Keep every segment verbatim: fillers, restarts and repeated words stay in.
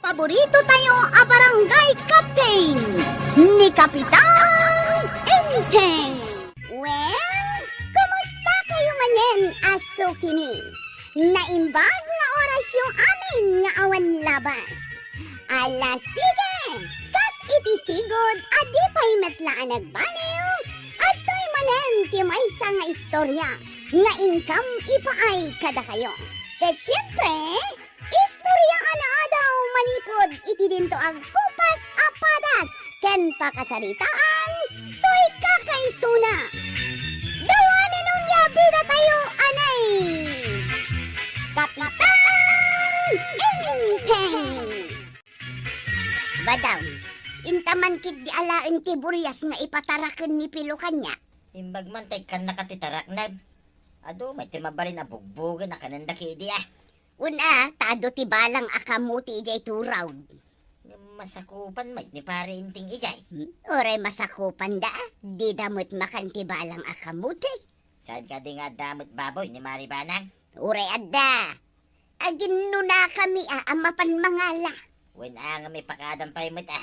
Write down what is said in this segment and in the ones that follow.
Paborito tayo a barangay captain, ni Kapitan Enteng. Well, kumusta kayo manen a sukimi? Naimbag nga orasyo amin nga awan labas. Ala, sige! Kas iti sigud a di pay met la a nagbaliw, adtoy manen ti maysa nga istorya nga inkam ipaay kadakayo. Ket siempre, istorya a naadaw manipud iti dinto agkupas a padas ken pakasaritaan toy kakaisuna. Dawanen onia bida tayo, anay! Kapitan Enteng! Badaw, inta man ketdi alaen ti burias nga ipataraken ni Pilo kaniak. Imbag man ta ikkannaka ti tarakna. Adu met ti mabalin a bugbogen a kanenda ketdi, a. Wen a, ta adu ti balang a kamote idiay turaw. Masakupan met ni Pare Enteng idiay. Hmm? Uray masakupanda, dida met makan ti balang a kamote. Saan kadi nga adda met baboy ni Mari Banang? Uray adda. Aginnunakami a, a mapan mangala. Wen a, ngem ipakadam pay met a,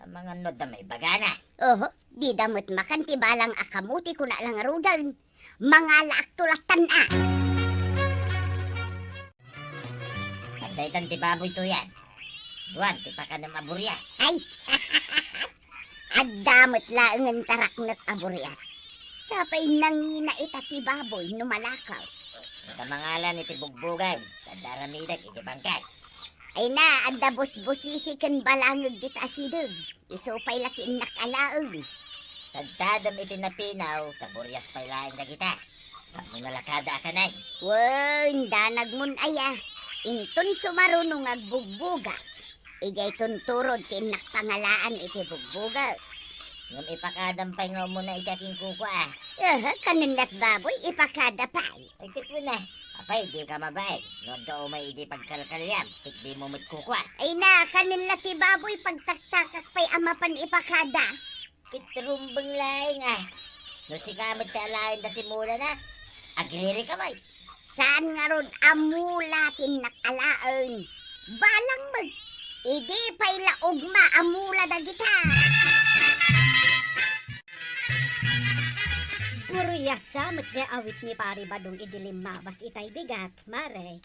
amangan no adda maibagana. Oho, dida met makan ti balang a kamote, kuna la ngaruden. Mangalaakto lattan a. Adda itan ti baboy tuyan. Duan ti pakanem a burias. Ay! Adda met laengen taraknek a burias. Sapay nangina ita ti baboy no malakaw. Ita mangalan iti bugbogan, adda aramidek iti bangkay. Ay na, adda busbusisi ken balangeg dita asideg. Isu pay la ti innak alaen. Tadtadem iti napinaw, ta burias pay laeng dagita. Tapno nalakada a kanen. Wen, danagmon aya. Inton sumaruno nga agbugbugak, idiay tunturod ti innak pangalaan iti bugbugak. Ngem ipakadam pay nga umuna iti akinkukua, a. Aha, kanen lat baboy, ipakada pay. Ay, ket wen a. Apay, dika mabain. No adda umay iti pagkalkaliam, ket dimo met kukua. Ay na, kanen la ti baboy, pagtaktakak pay a mapan ipakada. Ket rumbeng laeng a. No sika met ti alaen dati mulana, agilirika pay. Saan ngarud a mula ti innak alaen? Balang met. Idi pay la ugma a mula dagita. Guriasa met ti awit ni Pari Badong idi limmabas itay bigat, Mare.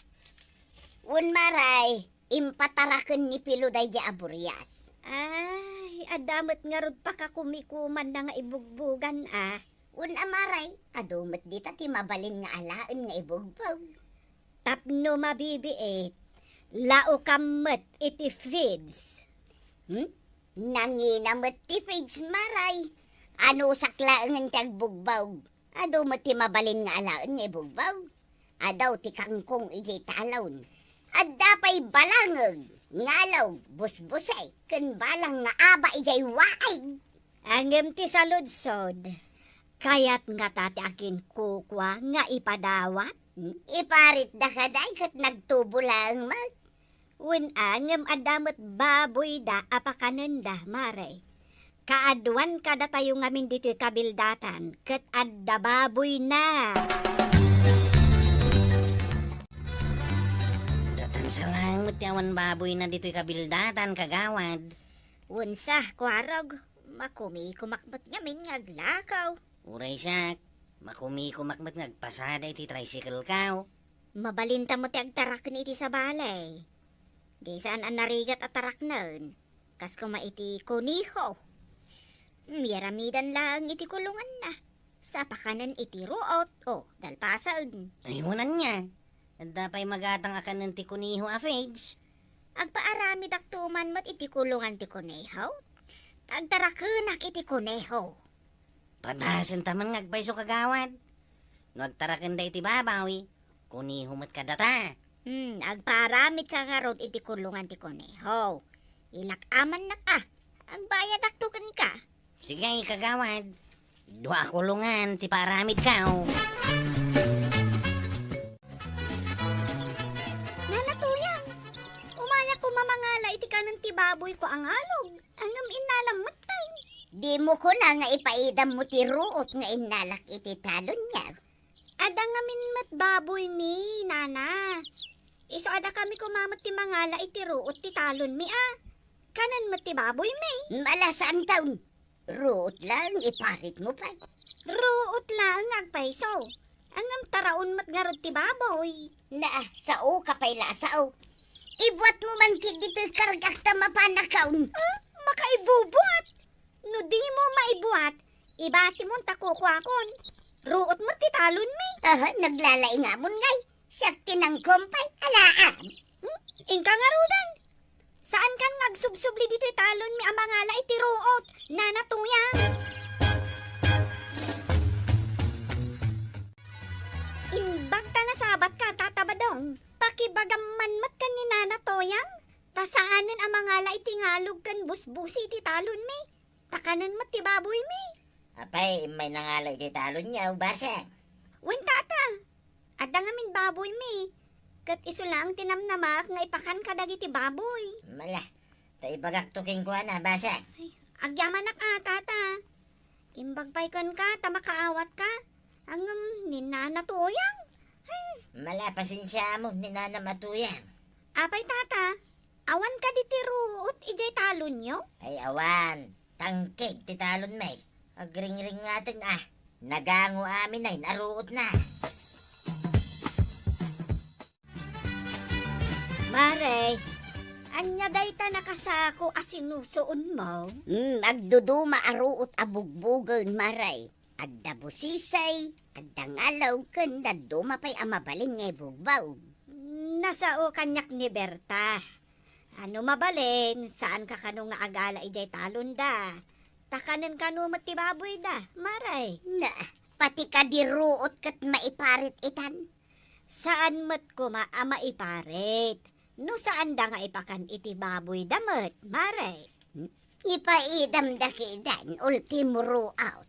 Wen, Mare, impataraken ni Pilo daydi a burias. Ay, adda met ngarud pakakumikumanna nga ibugbogan a. Wen a, Mare, adu met dita ti mabalin nga alaen nga ibugbog. Tapno mabibiit, laukam met iti feeds. Hmm? Nangina met ti feeds, Mare. Anusak laengen ti agbugbog. Adu met ti mabalin nga alaen nga ibugbog. Adu ti kangkong idiay talon. Adda pay balangeg, ngalog, busbusek, ken balang nga aba idiay waig. Ngem ti saludsod, kayat ngata ti akinkukua nga ipadawat? Hmm? Iparitda kadi ket nagtubo laeng met. Wen a, ngem adda met baboyda a pakanenda, Mare. Kaaduan kadatayo ngamin ditoy kabildatan, ket adda baboyna. Datan sa laeng met ti awan baboyna ditoy kabildatan, kagawad. Wen sa, Kuarog, makumikumak met ngamin nga aglakaw. Uray siak, makumikumak met nga agpasada iti tricycle-ko. Mabalinta met ti agtaraken iti sabali. Di saan a narigat a taraknen. Kas koma iti koneho. Miyaramidan laeng iti kulonganna. Sa pakanen iti ruot, o, dalpasen. Ay, wen ania. Adda pay magatang a kanen ti koneho a feeds. Agpaaramidakto man met iti kulongan ti koneho. Ta agtarakenak iti koneho. Padasenta man nga agpayso, kagawad. No agtarakenda iti baboy, koneho met kadata. Hmm, agpaaramidka ngarud iti kulongan ti koneho. Ilak-amannak a. Agbayadakto kenka. Sige, kagawad. Dua a kulongan ti paaramidko. Nana Tuyang, umayak koma mangala iti kanen ti baboyko a ngalog. Ngem innalam metten. Dimo kuna nga ipaidammo ti ruot nga innalak iti talonyo. Adda ngamin met baboymi, Nana. Isu a dakami koma met ti mangala iti ruot ti talonmi a. Kanen met ti baboymi. Mala, saanton. Ruot laeng iparitmo pay. Ruot laeng nga agpayso. Ngem taraon met ngarud ti baboy. Na, sao ka pay la a sao. Ibuatmo man ketdi ti kargak ta mapanakon. Ah, makaibubuat? No dimo maibuat, ibatimon ta kukuakon. Ruot met ti talonmi. Aha, naglalaingamon ngay. Siak ti nangkuam pay. Alaan. Hmm? Inka ngaruden. Saankan nga agsubsubli ditoy talonmi a mangala iti ruot, Nana Tuyang. Imbag ta nasabatka, Tata Badong. Pakibagam man met ken ni Nana Tuyang. Ta saanen a mangala iti ngalog ken busbusi iti talonmi. Ta kanen met ti baboymi. Apay, immay nangala iti talonyo, Basang? Wen, Tata. Adda ngamin baboymi. Ket isu laeng ti namnamaak nga ipakan kadagiti baboy. Mala, ta ibagakto kenkuana, Basang. Ay, agyamanak a, Tata. Imbag pay kenka ta makaawatka. Ngem ni Nana Tuyang. Ay. Mala, pasensiaam ni Nanam a Tuyang. Apay, Tata? Awan kadi ti ruot idiay talonyo? Ay, awan. Tangkeg ti talonmi. Agringringaten a. Nagango amin a ruotna. Mare, ania dayta nakasako a sinusuonmo? Hmm, agduduma a ruot a bugbogen, Mare. Adda busisi, adda ngalog, ken dadduma pay a mabalin nga ibugbog. Nasao kaniak ni Berta. A no mabalin, saanka kano nga agala idiay talonda. Ta kanen kano met ti baboyda, Mare. Na, pati kadi ruot ket maiparit itan. Saan met koma a maiparit. No saanda nga ipakan iti baboyda met, Mare. Ipaidamda kedan, ultimo ruot.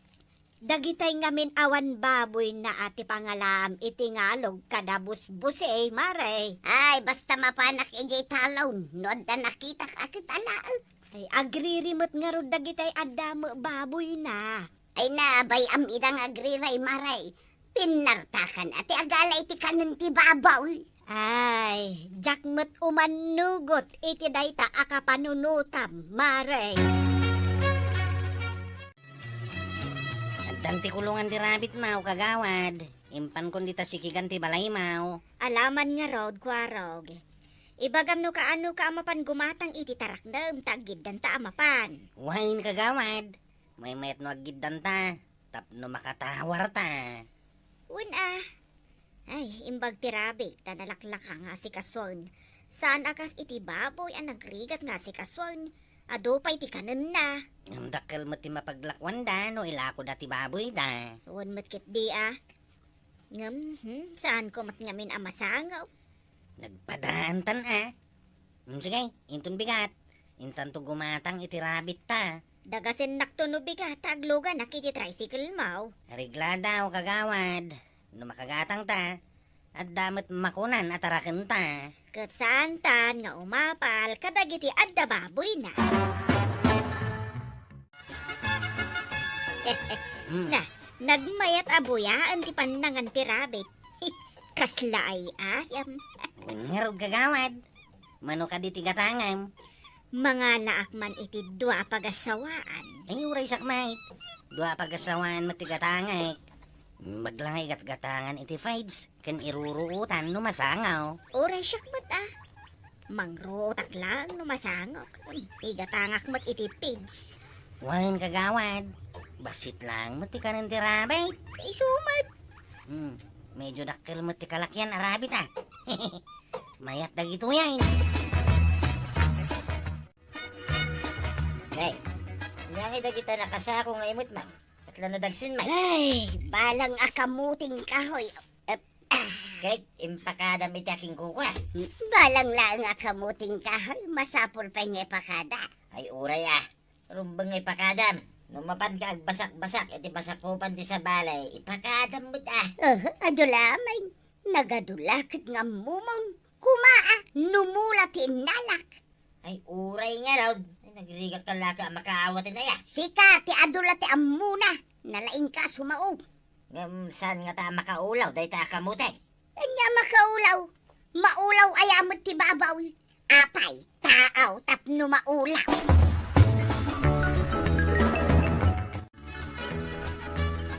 Dagitay ngamin awan baboyna a ti pangalaam iti ngalog kada busbusi, Mare. Ay, basta mapanak idiay talon, no adda nakitak a ket alaek. Ay, agriri met ngarud dagitay adda met baboyna. Ay, nabay-am ida nga agriray, Mare. Pinnartakan a ti agala iti kanen ti baboy. Ay, diak met umannugot iti dayta a kapanunotam, Mare. Addan ti kulongan ti rabbit maw, kagawad. Impankon dita sikigan ti balay maw. Alaman ngarud, Kuarog. Ibagam no kaano ka a mapan gumatang iti taraknem ta aggiddanta a mapan. Wen, kagawad. Maymayat no aggiddanta. Tapno makatawarta. Wen a. Ay, imbag ti rabbit ta nalaklaka nga asikasuen. Saan a kas iti baboy a nagrigat nga asikasuen. Adu pay ti kanenna. Ngem dakkel met ti mapaglakuanda no ilakoda ti baboyda. Wen met ketdi a. Ngem, hmm, saanko met ngamin a masango. Nagpadaantan a. Hmm, sige, inton bigat. Intanto gumatang iti rabbit ta. Dagasennakto no bigat ta agluganak iti tricycle mo. Reglada o kagawad. No makagatang ta, adda met makunan a taraken ta. Ket saantan nga umapal kadagiti adda baboyna. Hmm. Na, nagmayat a buyaen ti pannangan ti rabbit. Kasla ay ayam. Wen ngarud, kagawad. Mano kadi ti gatangam? Mangalaak man iti dua a pagasawaan. Ay, uray siak met. Dua a pagasawaan met ti gatangek. Imbag la nga igatgatangan iti fridge ken iruruotan no masango. Uray siak met a. Mangruotak laeng no masangok. Hmm, igatangak met iti fridge. Wen, kagawad. Bassit laeng met ti kanen ti rabbit. Isu met. Hmm, medyo dakkel met ti kalakian a rabbit a. Mayat dagitoy ay. Nay, ania ngay dagita nakasako nga imut, ma'am? Kasla nadagsen, ma'am? Ay, balang a kamuting kahoy. Eh, ket impakadam iti akinkukua. Balang laeng a kamuting kahoy, masapul pay nga ipakada. Ay, uray a. Rumbeng nga ipakadam. No mapanka agbasakbasak iti masakupan ti sabali, ipakadam met a. Eh, adu la, ma'am. Nagadu la ket nga ammomon. Kuma a, numula ti innalak. Ay, uray ngarud. Ay, nagrigat ka la ka a makaawat aya. Sika, ti adu la ti ammona. Nalaingka a sumao. Ngem saan ngata a makaulaw dayta a kamote? Ania a makaulaw? Maulaw aya met ti babaw. Apay, taaw tapno maulaw.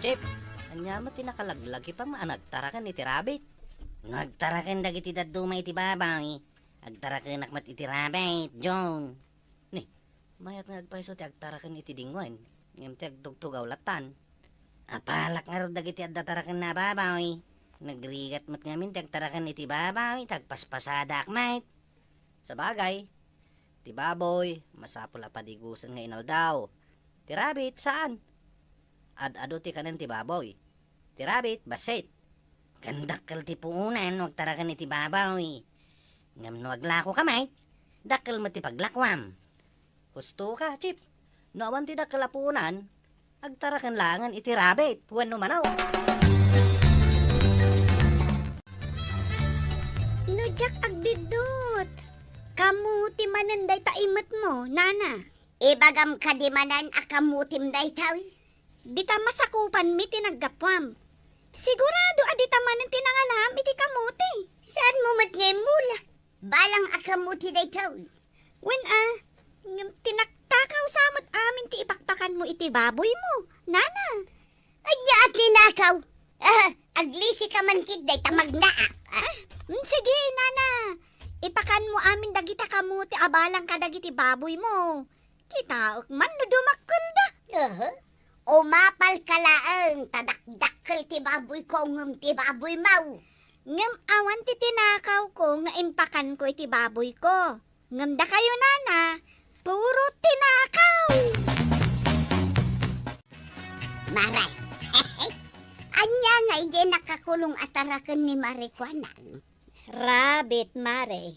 Chief, ania met ti nakalaglagipaman a nagtaraken iti rabbit? No agtaraken dagiti dadduma iti babaw, agtarakenak met iti rabbit, John. Ni, mayat nga agpayso ti agtaraken iti dingwen, ngem ti agtugtugaw lattan. Apalak ngarud dagiti adda tarakenna a babaw. Nagrigat met ngamin ti agtaraken iti babaw, ti agpaspasadaak met. Sabagay, ti baboy, masapul a padigusen nga inaldaw. Ti rabbit, saan. Ad-adu ti kanen ti baboy. Ti rabbit, bassit. Ken dakkel ti puonan no agtaraken iti babaw. Ngem no aglakoka met, dakkel met ti paglakuam. Husto ka, Chief. No awan ti dakkel a puonan, agtaraken laengen iti rabbit wenno manok. No diak agbiddut, kamuti manen dayta imetmo, nana. Ibagam kadi manen a kamutim daytoy? Dita masakupanmi ti naggapuam. Sigurado a dita manen ti nangalam iti kamuti. Saanmo met nga immula? Balang a kamuti daytoy. Wen a, ngem tinaktakaw sa met amin ti ipakpakanmo iti baboymo, nana. Ania a tinakaw? Ah, aglisika man ketdi ta magnaak. Ah. Ah, mm, sige, nana. Ipakanmo amin dagita kamuti a balang kadagiti baboymo. Kitaek man no dumakkelda. Aha. Umapalka laeng ta dakdakkel ti baboyko ngem ti baboymo. Ngem awan ti tinakawko nga impakanko iti baboyko. Ngem dakayo, nana, puro tinakaw. Mare, ania nga idiay nakakulong a taraken ni Mare Kuanang? Rabbit, Mare.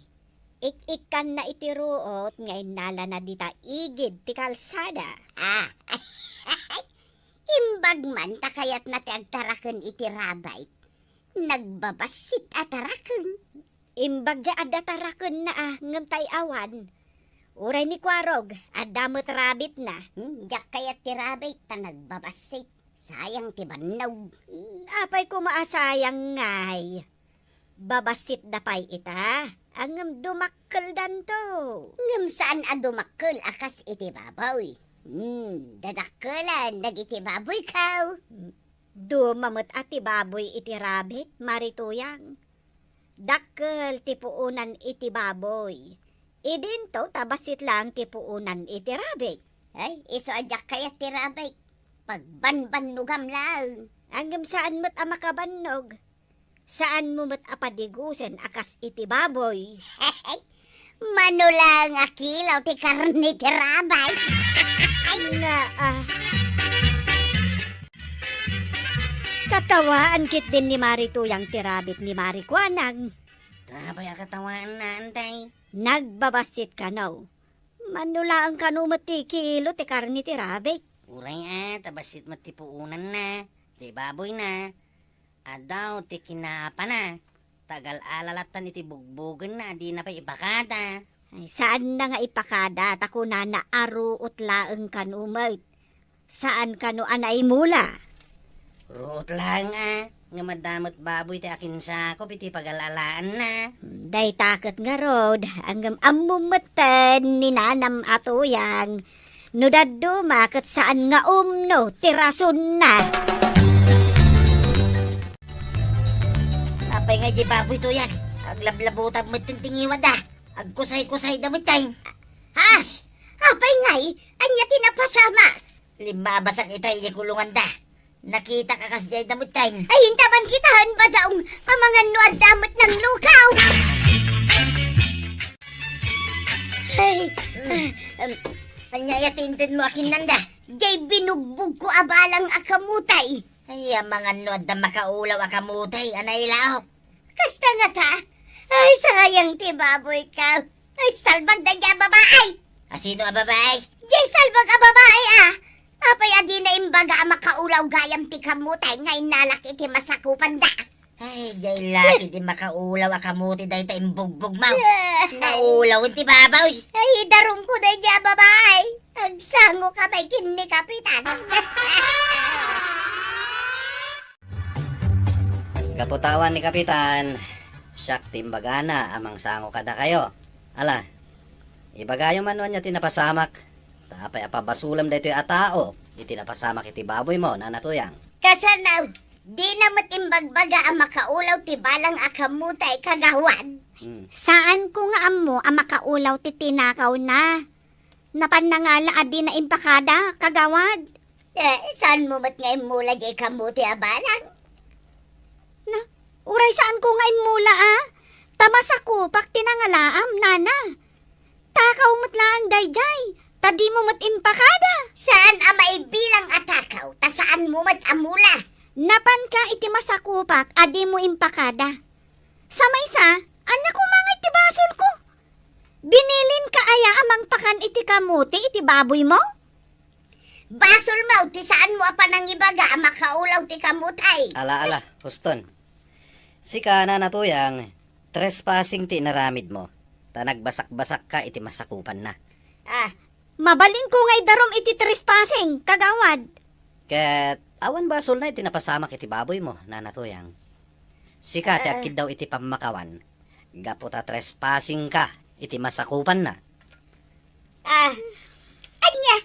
Ik-ikkanna iti ruot nga innalana dita igid ti kalsada. Ah. Imbag man ta kayatna ti agtaraken iti rabbit. Nagbabassit a taraken. Imbag diay adda tarakenna a, ngem tay awan. Uray ni Kuarog, adda met rabbitna. Hmm, diak kayat ti rabbit ta nagbabassit. Sayang ti bannog. Hmm, apay koma a sayang ngay? Babassitda pay ita, ngem dumakkeldanto. Ngem saan a dumakkel a kas iti baboy. Hmm, dadakkelen dagiti baboyko. Duma met a ti baboy iti rabbit, Mare Tuyang. Dakkel ti puonan iti baboy. Idinto ta bassit laeng ti puonan iti rabbit. Ay, isu a diak kayat ti rabbit. Pagbanbannogam laeng. Ngem saan met a makabannog. Saanmo met a padigusen a kas iti baboy. Mano laeng a kilo ti karne ti rabbit. Nga, ah. Katawaan ketdin ni Mare Tuyang ti rabbit ni Mare Kuanang. Apay a katawaanna, antay? Nagbabassit kano. Mano laeng kano met ti kilo ti karne ti rabbit. Uray a, ta bassit met ti puonanna, diay baboyna. Adu ti kinaapana, ta agal-ala lattan iti bugbogenna a dina pay ipakada. Ay, saanna nga ipakada, ta kunana a ruot laeng kano met. Saan kano a naimula? Ruot laeng a, ngem adda met baboy ti akinsakop iti pagal-alaanna. Dayta ket ngarud, ngem ammom metten ni nanam a Tuyang, no dadduma ket saan nga umno ti rasonna. Apay nga diay baboy, Tuyang? Aglablabutab metten ti ngiwatda. Agkusay-kusayda metten. Ha? Apay ngay, ania ti napasamak? Limmabasak ita idiay kulonganda. Nakitak a kasdiay da metten. Ay, intaban kitaen, badaong, amangan no adda met nanglukaw. Ay, em, ania aya ti intedmo a kinnanda? Diay binugbogko a balang a kamutay. Ay, amangan no adda makaulaw a kamutay a nailaok. Kasta ngata? Ay, sayang ti baboyko. Ay, salbag daydiay a babai! A sino a babai? Diay salbag a babai, a! Apay a dina imbaga a makaulaw gayam ti kamutay nga innalak iti masakupanda? Ay, diay laki ti makaulaw a kamuti dayta imbugbogmo. Ay. Naulawen ti baboy. Ay, idarumko daydiay a babai. Agsangok pay ken ni Kapitan. Gapu ta awan ni Kapitan, Siak ti imbagana a mangsango kadakayo. Ala, ibagayo man no ania ti napasamak. Ta apay a pabasolem daytoy a tao iti napasamak iti baboymo, Nana Tuyang? Kasano? Dina met imbagbaga a makaulaw ti balang a kamote, Kagawad? Hmm. Saanko nga ammo a makaulaw ti tinakawna. Napan nangala a dina impakada, Kagawad. Eh, saanmo met nga immula diay kamote a balang? Na, uray saanko nga immula, a? Ta masakupak ti nangalaam, Nana. Takaw met laeng daydiay, ta dimo met impakada. Saan a maibilang a takaw, ta saanmo met a mula. Napanka iti masakupak a dimo impakada. Sa maysa, ania koma ngay ti basolko? Binilinka aya a mangpakan iti kamote iti baboymo? Basolmo ti saanmo a panangibaga a makaulaw ti kamote. Ala, ala, huston. Sika, Nana Tuyang, trespassing ti inaramidmo, ta nagbasakbasakka iti masakupanna. Ah. Mabalinko nga idarum iti trespassing, Kagawad. Ket awan basolna iti napasamak iti baboymo, Nana Tuyang. Sika ti Ah. agkiddaw iti pammakawan, gapu ta trespassingka iti masakupanna. Ah, ania?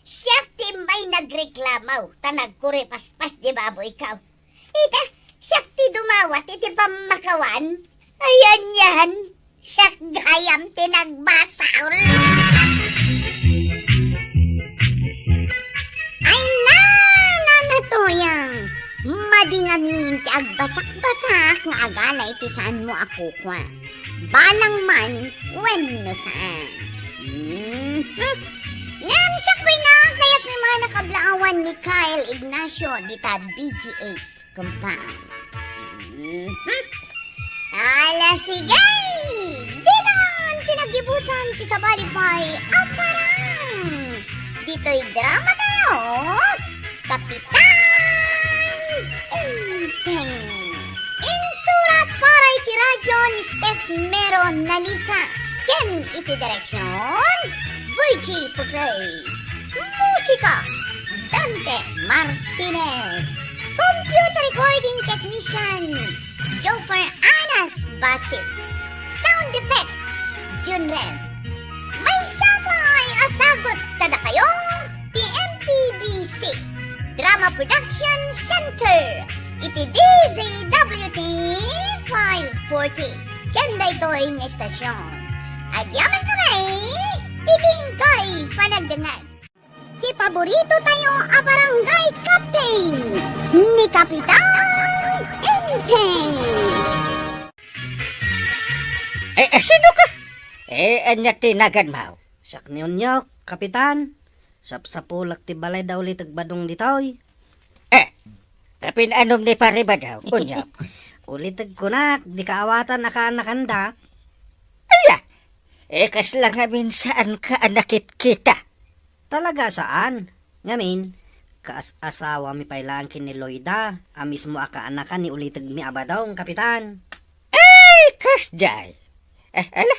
Siak ti immay nagreklamo ta nagkuripaspas di baboyko. Ita, siak ti dumawat iti pammakawan. Ay, anian, siak gayam ti nagbasol. Ay, Nana Tuyang, madi ngamin ti agbasakbasak nga agala iti saanmo a kukua. Balang man wenno saan. Mhm. Ngem sakbay na, kayatmi man a kablaawan ni Kyle Ignacio dita D G H compound. Mhm. Ala, sige! Ditan ti naggibusan ti sabali pay a parang. Ditoy drama tayo, Kapitan Enteng. Insurat para iti radyo ni Steph Mero Nalica ken iti direksyon, Virgie Puclay. Musika, Dante Martinez. Computer recording technician, Joffer Anas Basit. Sound effects, Junrel. Maysa pay a sagut kadakayo ti M P B C Drama Production Center iti D Z W T five forty ken daytoy nga estasyon. Agyaman kami iti inkay panagdengngeg. Ti paborito tayo a barangay captain, ni Kapitan Enteng. Eh, eh, sino ka? Eh, ania ti naganmo? Siak ni Onyok, Kapitan. Sapsapulak ti balay da Uliteg Badong ditoy. Eh, tapin anum ni Pare Badong, Onyok? Uliteg kunak, di kaawatan a kaanakanda. Aya, eh, kasla ngamin saanka a nakitkita? Talaga saan. Ngamin, kaas-asawami pay laeng ken ni Loida, a mismo a kaanakan ni Ulitegmi a Badong, Kapitan. Ay, kasdiay. Eh, ala,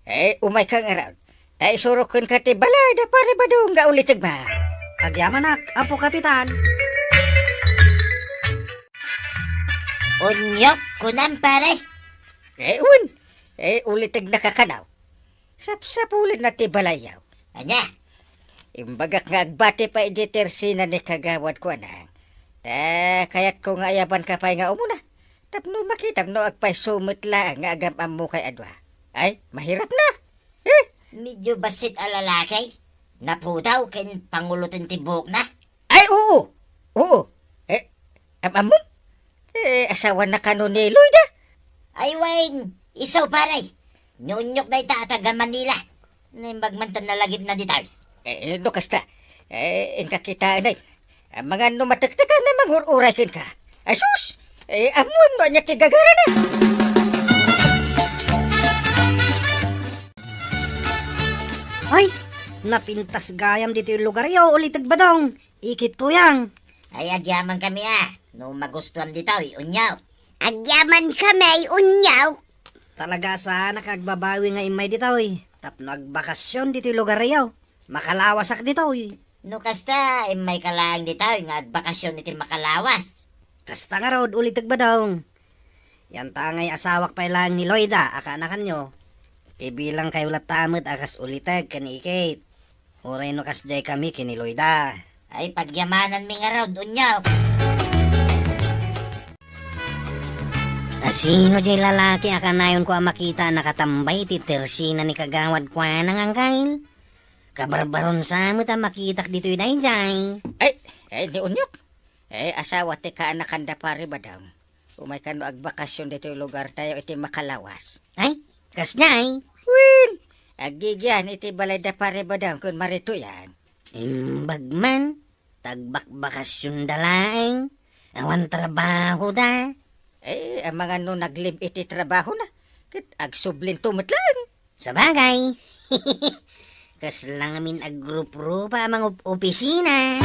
eh, umayka ngarud. Ta isurok kenka ti balay da Pare Badong nga Ulitegmi. Agyamanak, Apo Kapitan. Onyok, kunam, pare. Eh, wen. Eh, Ulitegmi a kanaw. Sapsapulenna ti balayyo. Ania? Imbagak nga agbati pay idiay tersina ni Kagawad Kuanang. Ta kayatko nga ayabanka pay nga umuna. Tapno makitam no agpayso met laeng nga agam-ammo kay a dua. Ay, mahirap na. Eh? Medyo bassit a lalaki. Napudaw ken panguloten ti buokna. Ay, oo. Oo. Eh, am-ammom? Eh, asawana kano ni Loida? Ay, wen, isu, pare. Ni Onyok dayta a taga Manila. Naimbag man ta nalagipna ditoy. Eh, no kasta, eh, inka kitaenay. Amangan no matektekan a mangur-uray kenka. Ay, sus! Eh, ammoem no ania ti gagarana. Ay, napintas gayam ditoy lugaryo, Ulitek Badong. Ikit Tuyang. Ay, agyamankami a. No magustuam ditoy, Onyok. Agyamankami, Onyok. Talaga saan a kagbabawi nga immay ditoy. Tapno agbakasyon ditoy lugaryo. Makalawasak ditoy. No kasta, immayka laeng ditoy nga agbakasyon iti makalawas. Kasta ngarud, Ulitek Badong. Yan ta ngay asawak pay laeng ni Loida a kaanakanyo. Pibilangkayo latta met a kas uliteg ken ni Kate. Uray no kasdiay kami ken ni Loida. Ay, pagyamananmi ngarud, Unyok. A sino jay lalaki a kanayonko a makita a nakatambay iti tersina ni Kagawad Kuanang, Angkel? Kabarbarun sa met a makitak ditoy daydiay. Ay, ay, ni Unyok. Eh, asawa ti kaanakan da Pare Badong. Umay kano agbakasyon ditoy lugartayo iti makalawas. Ay, kasdiay? Wen, agigian iti balay da Pare Badong ken Mare Tuyang. Imbag man, ta agbakbakasyon da laeng. Awan trabaho da. Eh, amangan no nag-leave iti trabaho na. Ket agsublinto met laeng. Sabagay. Kasla ngamin agruprupa a mangup-opisina.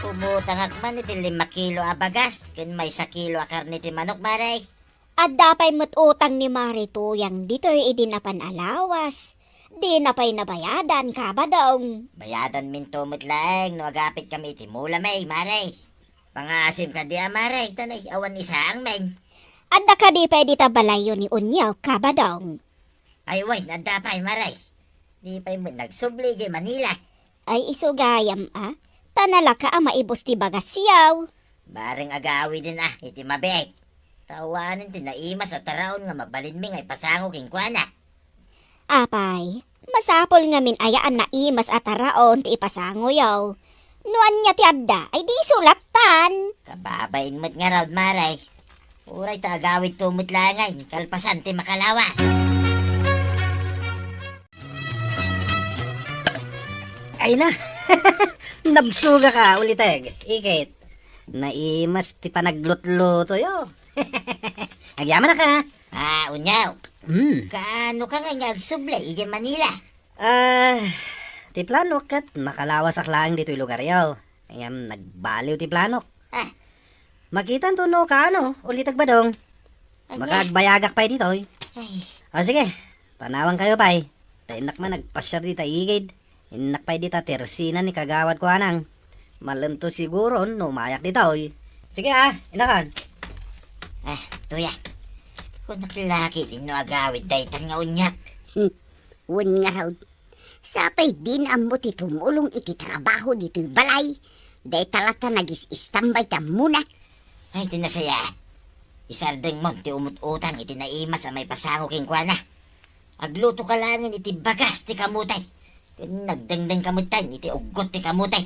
Umutangak man iti lima kilo a bagas ken maysa kilo a karne ti manok, Mare. Adda pay met utang ni Mare Tuyang ditoy idi napan a lawas. Dina pay nabayadan, Kabadong. Bayadanminto met laeng no agapit kami iti mula, may, Mare. Pangaasim kadi a, Mare, ta nay awan isaang, men. Adda kadi pay dita balayyo ni Unyok, Kabadong? Ay, wen, adda pay, Mare. Di pay met nagsubli jay Manila. Ay, isu gayam a, ta nalaka a maibus ti bagasyaw. Bareng agawiden a iti mabiit. Ta awanen ti naimas a taraon nga mabalinmi nga ipasango kenkuana. Apay, masapul ngamin aya a naimas a taraon ti ipasangoyo. No ania ti adda, ay di isu lattan. Kababain met ngarud, Mare. Uray ta agawidto met laeng kalpasan ti makalawas. Ay na. Nabsugak a, uliteg. Ikit. Naimas ti panaglutlutoyo. Agyamanak a. Ah, Unyok. Hmm. Kaano ka nga nga agsubli idiay Manila? Ah, ti planok ket makalawasak laeng ditoy lugaryo. Ngem nagbaliw ti planok. Ah. Makitanto no kaano, uliteg, Badong. Ania? Makaagbayagak pay ditoy. Ay. O sige, panawankayo pay. Ta innak man agpasiar dita igid. Innak pay dita tersina ni Kagawad Kuanang. Malemto siguron no umayak ditoy. Sige a, innakan. Ah, Tuyang. Kunak la ketdin no agawid daytan nga Unyok. Hmm. Wen ngarud, sapay dina ammo ti tumulong iti trabaho ditoy balay. Dayta latta nagis-istambay ti ammona. Ay, ti nasayaat. Isardengmon ti umut-utang iti naimas a maipasango kenkuana. Agluto ka laengen iti bagas ti kamutay. Ken nagdengdeng ka metten iti uggot ti kamutay.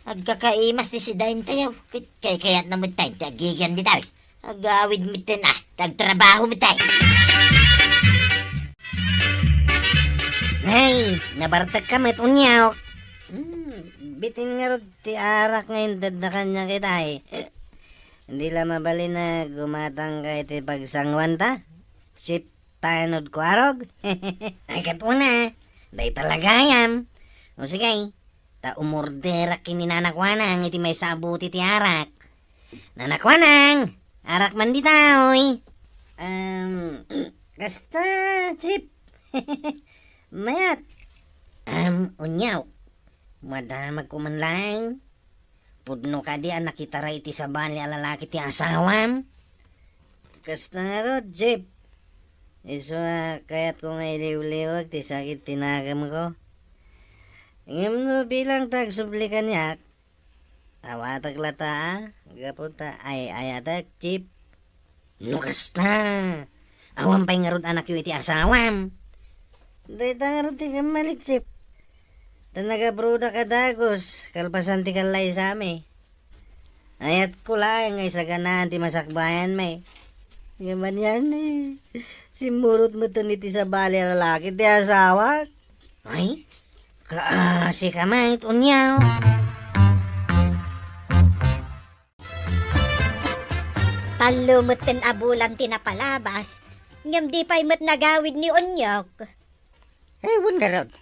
Agkakaimas ti sidaentayo, ket kaykayatna metten ti agigian ditoy. Agawid metten a, ta agtrabaho metten. Nay, nabartekka met, Unyok. Hmm, bitin ngarud ti arak nga intedna kaniak itay. Di la mabalin a gumatangka iti pagsangoanta, Chief Tanod Kuarog? Ay, ket una, dayta la gayam. O sige, ta umorderak ken ni Nana Kuanang iti maysa a bote ti arak. Nana Kuanang, arak man ditoy. Em, kasta, Chief. Mayat. Em, Unyok. Madamagko man laeng. Pudno kadi a nakitara iti sabali a lalaki ti asawam? Kasta ngarud, Chief. Isu a kayatko nga iliwliwag ti sakit ti nakemko. Ngem no bilang ta agsubli kaniak, awatek latta a gapu ta ay-ayatek, Chief. No kasta, awan pay ngarud anakyo iti asawam. Dayta ngarud ti kammalik, Chief. Ta nagabrodak a dagus, kalpasan ti kallaysami. Ayatko laeng nga isaganaan ti masakbayanmi. Ngem anian, eh, simmurot metten iti sabali a lalaki ti asawak. Ay, kaasi ka met, Unyok. Tallo metten a bulan ti napalabas, ngem di pay met nagawid ni Unyok. Ay, wen ngarud.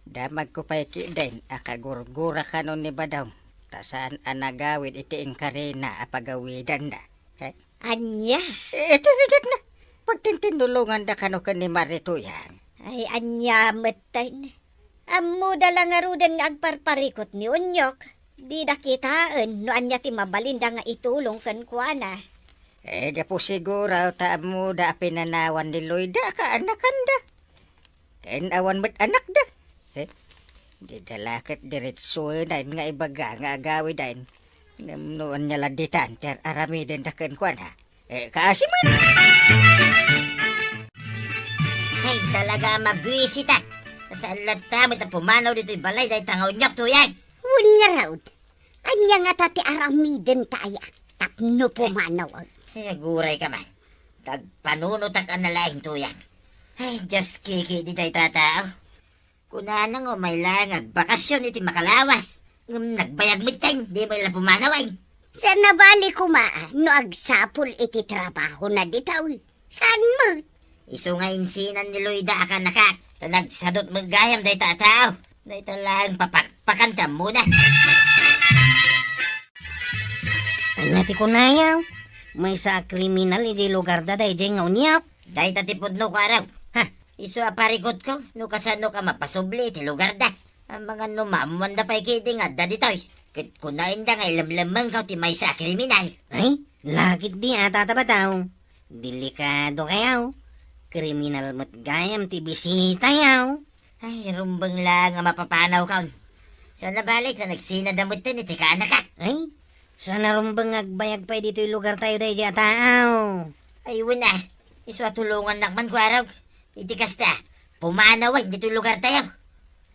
Damagko pay ketdin a kagurgura kano ni Badong, ta saan a nagawid iti inkarina a pagawidanna. Eh? Ania? Eh, iti rigatna. Pagtintinnulonganda kano ken ni Mare Tuyang. Ay, ania metten. Ammoda la ngaruden nga agparparikut ni Unyok. Dida kitaen no ania ti mabalinda nga itulong kenkuana. Eh, gapu siguro ta ammoda a pinanawan ni Loida a kaanakanda. Ken awan met anakda. Eh, dida la ket diretsoen nga ibaga nga agawiden. Ngem no ania la ditan ti ar-aramidenda kenkuana. Eh, kaasi met. Ay, talaga a mabuisitak. Saan latta met a pumanaw ditoy balay dayta nga unyok, Tuyang? Wen ngarud, ania ngata ti aramidenta aya tapno pumanaw? Ay, aguray ka man. Tagpanunotak a nalaing, Tuyang. Ay, Dios, kiki di dayta a tao. Kunana nga umay laeng agbakasyon iti makalawas. Ngem nagbayag metten, di met la pumanaw, ay. Saan a bali koma no agsapul iti trabahona ditoy. Saan met? Isu nga insinan ni Loida a kaanakak, ta nagsadut met gayam dayta a tao. Dayta laeng papakpakan ti ammona. Ania ti kunayo? Maysa a kriminal idiay lugarda daydiay nga unyok? Dayta ti pudno, Kuarog. Ha? Isu a parikutko, no kasano ka mapasubli iti lugarda. Amangan no maammoanda pay ketdi nga adda ditoy. Ket kunaenda nga ilemlemmengko ti maysa a kriminal. Ay, laketdi a, Tata Bataw. Delikado kayo. Kriminal met gayam ti bisitayo. Ay, rumbeng laeng a mapapanawkon. Saan a bali ta nagsinada metten iti kaanakak. Ay, saan a rumbeng nga agbayag pay ditoy lugartayo daydiay a tao. Ay, wen a. Isu a tulongannak man, Kuarog. Iti kasta, pumanawen ditoy lugartayo.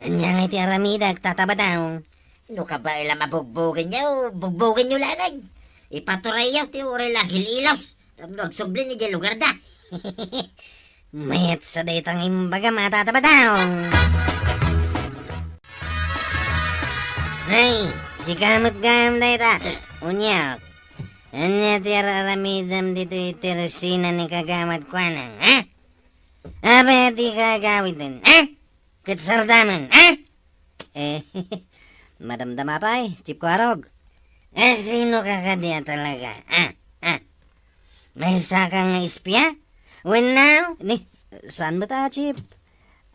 Ania ngay ti aramidek, Tata Bataw? No kabaelam a bugbogenyo, bugbogenyo laeng. Ipaturayyo ti uray la aghil-ilos tapno agsublin idiay lugarda. Mayat sa dayta nga imbagam a, Tata Bataw. Ay, sika met gayam dayta. Unyok, ania ti ar-aramidem ditoy tersina ni Kagawad Kuanang, ha? Apay ti kagawiden, ha? Ket sardamen, ha? Eh, madamdama pay, Chief Kuarog. Eh, sino ka kadi a talaga? Ah, ah. Maysa ka nga espia? Wen now? Ni, saan met a, Chief?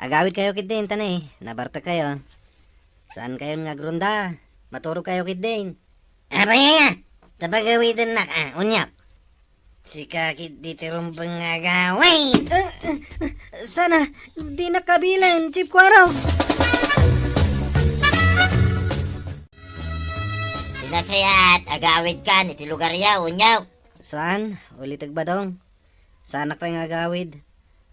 Agawid kayo ketdin, ta ni, nabartek kayo. Saan kayon nga agronda? Maturog kayo ketdin. Apay aya? Ta pagawidennak, ah, unyok. Sika ketdi ti rumbeng nga agawid. Eh, eh, sana, dinak kabilen, Chief Kuarog. Ti nasayaat, agawidkan iti lugaryo, unyok. Saan? Ulitek, Badong. Saanak pay nga agawid.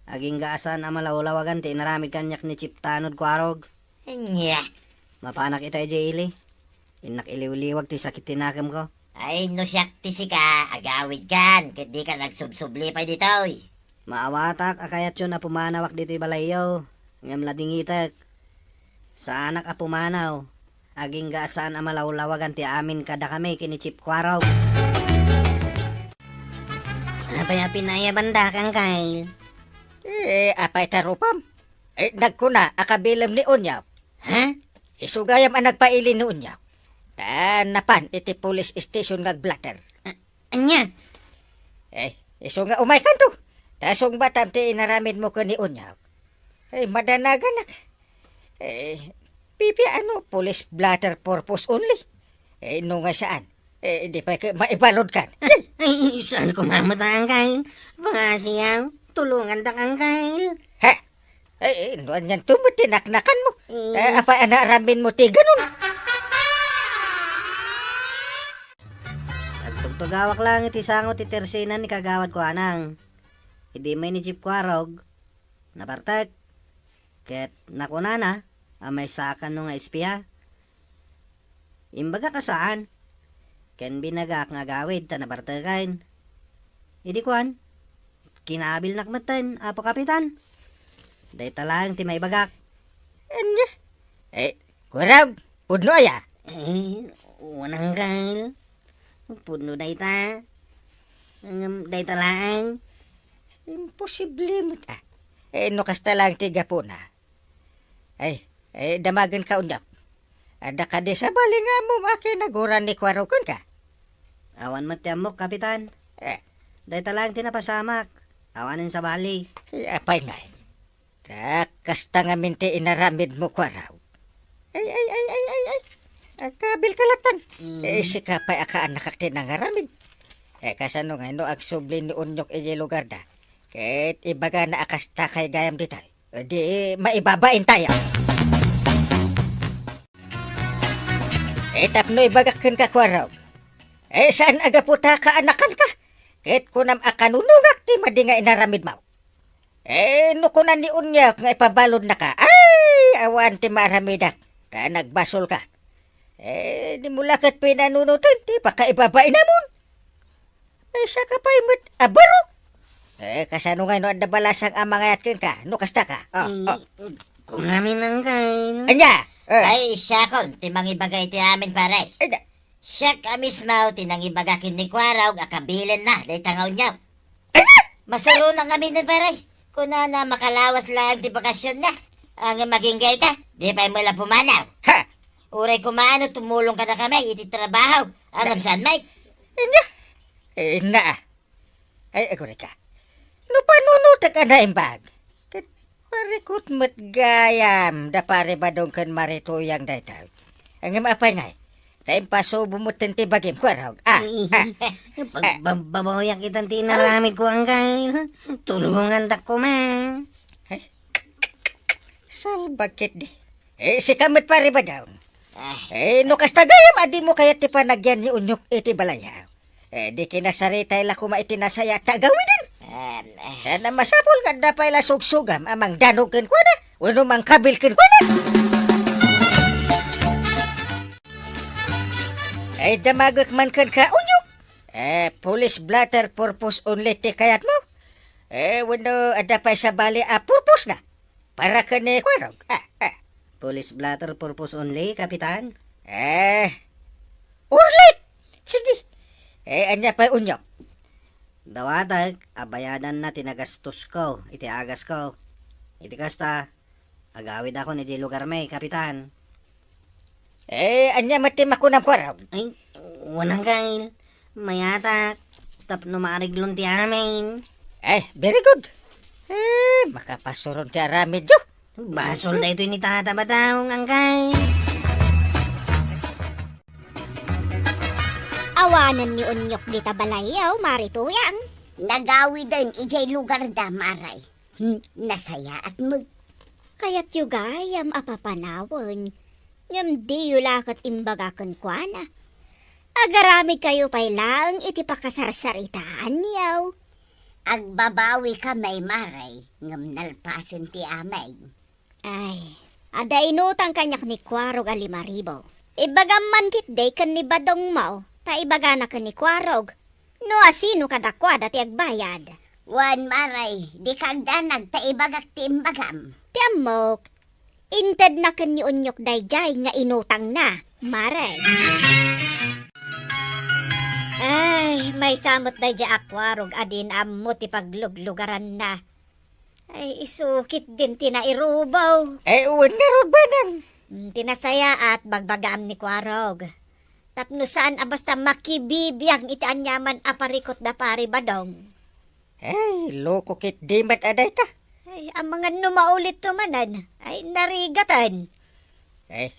Agingga a saan a malawlawagan ti inaramid kaniak ni Chief Tanod Kuarog. Ania? Mapanak ita idiay ili. Innak iliwliwag ti sakit ti nakemko. Ay, no siak ti sika, agawidkan, ket dika agsubsubli pay ditoy. Maawatak a kayatyon a pumanawak ditoy balayyo, ngem ladingitek. Saanak a pumanaw, agingga a saan a malawlawagan ti amin kadakami ken ni Chief Kuarog. Apay a pinayabandak, Angkel? Eh, apay ta rupam? Eh, nagkuna a kabilem ni Unyok. Ha? Isu gayam a nagpaili ni Unyok. Ta napan iti police station nga agblatter. A-, ania? Eh, isu nga umaykanto. Ta sungbatam ti inaramidmo ken ni Unyok. Eh, madanaganak. Eh, pipiano police blotter purpose only? Eh, no nga saan? Eh, di pay ket maibaludkan. Ay, saan ko mamataang, Kyle? Pangasiyaw, tulungandak, Kyle. Ha? Eh, eh, no anian to met ti naknakanmo? Eh. Eh, apay a naaramidmo ti ganun? Agtugtugawak lang iti sango ti tersina ni Kagawad Kuanang. Idi may ni Chief Kuarog, nabartek. Ket nakunana a maysa a kano nga espia. Imbagak a saan, ken binagak nga agawid ta nabarteken. Idi kuan, kinabilnak metten, Apo Kapitan. Dayta laeng ti maibagak. Ania? Eh, Kuarog, pudno aya? Eh, wen, Angkel. Pudno dayta. Ngem dayta laeng. Imposible met, ah. Eh, no kasta laeng ti gapuna. Ay, eh, damagenka, Unyok. Adda kadi sabali nga ammom a kinaguran ni Kuarog kenka? Awan met ti ammok, Kapitan. Eh. Dayta laeng ti napasamak. Awanen sabali. Eh, apay ngay. Ta kasta ngamin ti inaramidmo, Kuarog. Ay, ay, ay, ay, ay, ay. Agkabilka latta. Mm. Eh, sika pay a kaannakak ti nangaramid. Eh, kasano ngay no agsubli ni Onyok idiay lugarda? Ket ibagana a kasta kay gayam ditoy. Di maibabain tayo. Eh, tapno ibagak kenka, Kuarog. Eh, saan a gapu ta kaannakanka? Ket kunam a kanunongak ti madi nga inaramidmo. Eh, no kunan ni Onyok nga ipabaludnaka, ay, awan ti maaramidak, ta nagbasolka. Eh, dimo la ket pinanunoten ti pakaibabainamon. Maysaka pay met a baro. Eh, kasano ngay no adda balasang a mangayat kenka, no kasta ka? Oh, mm, oh. Kungamin, Angkel. Ania? Eh. Ay, siakon ti mangibaga iti amin, pare. Ay, da- Siak a mismo ti nangibaga ken ni Kuarog a kabilenna dayta nga Onyok. Ania? Masuronak ngaminen, pare. Kunana makalawas laeng ti bakasionna. Ngem agingga ita, di pay met la pumanaw. Ha? Uray kumaano tumulong kadakami iti trabaho. Ngem saan met? Ania? Eh, na. Ay, aguray ka. No panunotek a naimbag, ket parikut met gayam da Pare Badong ken Mari Tuyang daytoy. Ngem apay ngay? Ta impasubo metten ti bagim, Kuarog. Ah, ah. Pagbababawiak itan ti inaramidko, Angkel. Tulongandak koma. Ay, salbag ketdi. Eh, sika met, Pare Badong. Ah. Eh, no kasta gayam a dimo kayat ti panagyan ni Onyok iti balayyo, eh, di kinasaritay la koma iti nasayaat a gawiden. Em, eh. Saan a masapul nga adda pay la sugsugam a mangdanog kenkuana wenno mangkabil kenkuana. Ay, damagek man kenka, Onyok. Eh, police blotter purpose only ti kayatmo? Eh, wenno adda pay sabali a purpose na? Para ken ni Kuarog. Ah, ah. Police blotter purpose only, Kapitan? Eh, urlit! Sige. Eh, ania pay, Onyok? Dawatek a bayadanna ti nagastosko iti agasko. Iti kasta, agawidakon idiay lugarmi, Kapitan. Eh, ania met ti makunam, Kuarog? Ay, wen, Angkel. Mayatak tapno maareglon ti amin. Eh, very good. Eh, makapasuron ti aramidyo. Basol daytoy ni Tata Badong, Angkel. Awanen ni Onyok dita balayyo, Mari Tuyang. Nagawiden idiay lugarda, Mari. Hmm, nasayaat met. Kayatyo gayam a papanawen, ngem diyo la ket imbaga kenkuana. Agaramidkayo pay laeng iti pakasarsaritaanyo. Agbabawikami, Mari, ngem nalpasen ti amin. Ay, adda inutang kaniak ni Kuarog a lima ribu. Ibagam man ketdi ken ni Badongmo, ta ibagana ken ni Kuarog no asino kadakuada ti agbayad. Wen, Mari, dika agdanag ta ibagak ti imbagam. Ti ammok, intedna ken ni Onyok daydiay nga inutangna, Mari. Ay, maysa met daydiay a Kuarog a dina ammo ti pagluglugaranna. Ay, isu ketdin ti nairubo. Ay, wen ngarud, Badong. Mm, ti nasayaat, bagbagaam ni Kuarog. Tapno saan a basta makibibiag iti aniaman a parikut da Pari Badong. Ay, loko ketdi met a dayta. Ay, amangan no maulitto manen. Ay, narigatan. Ay,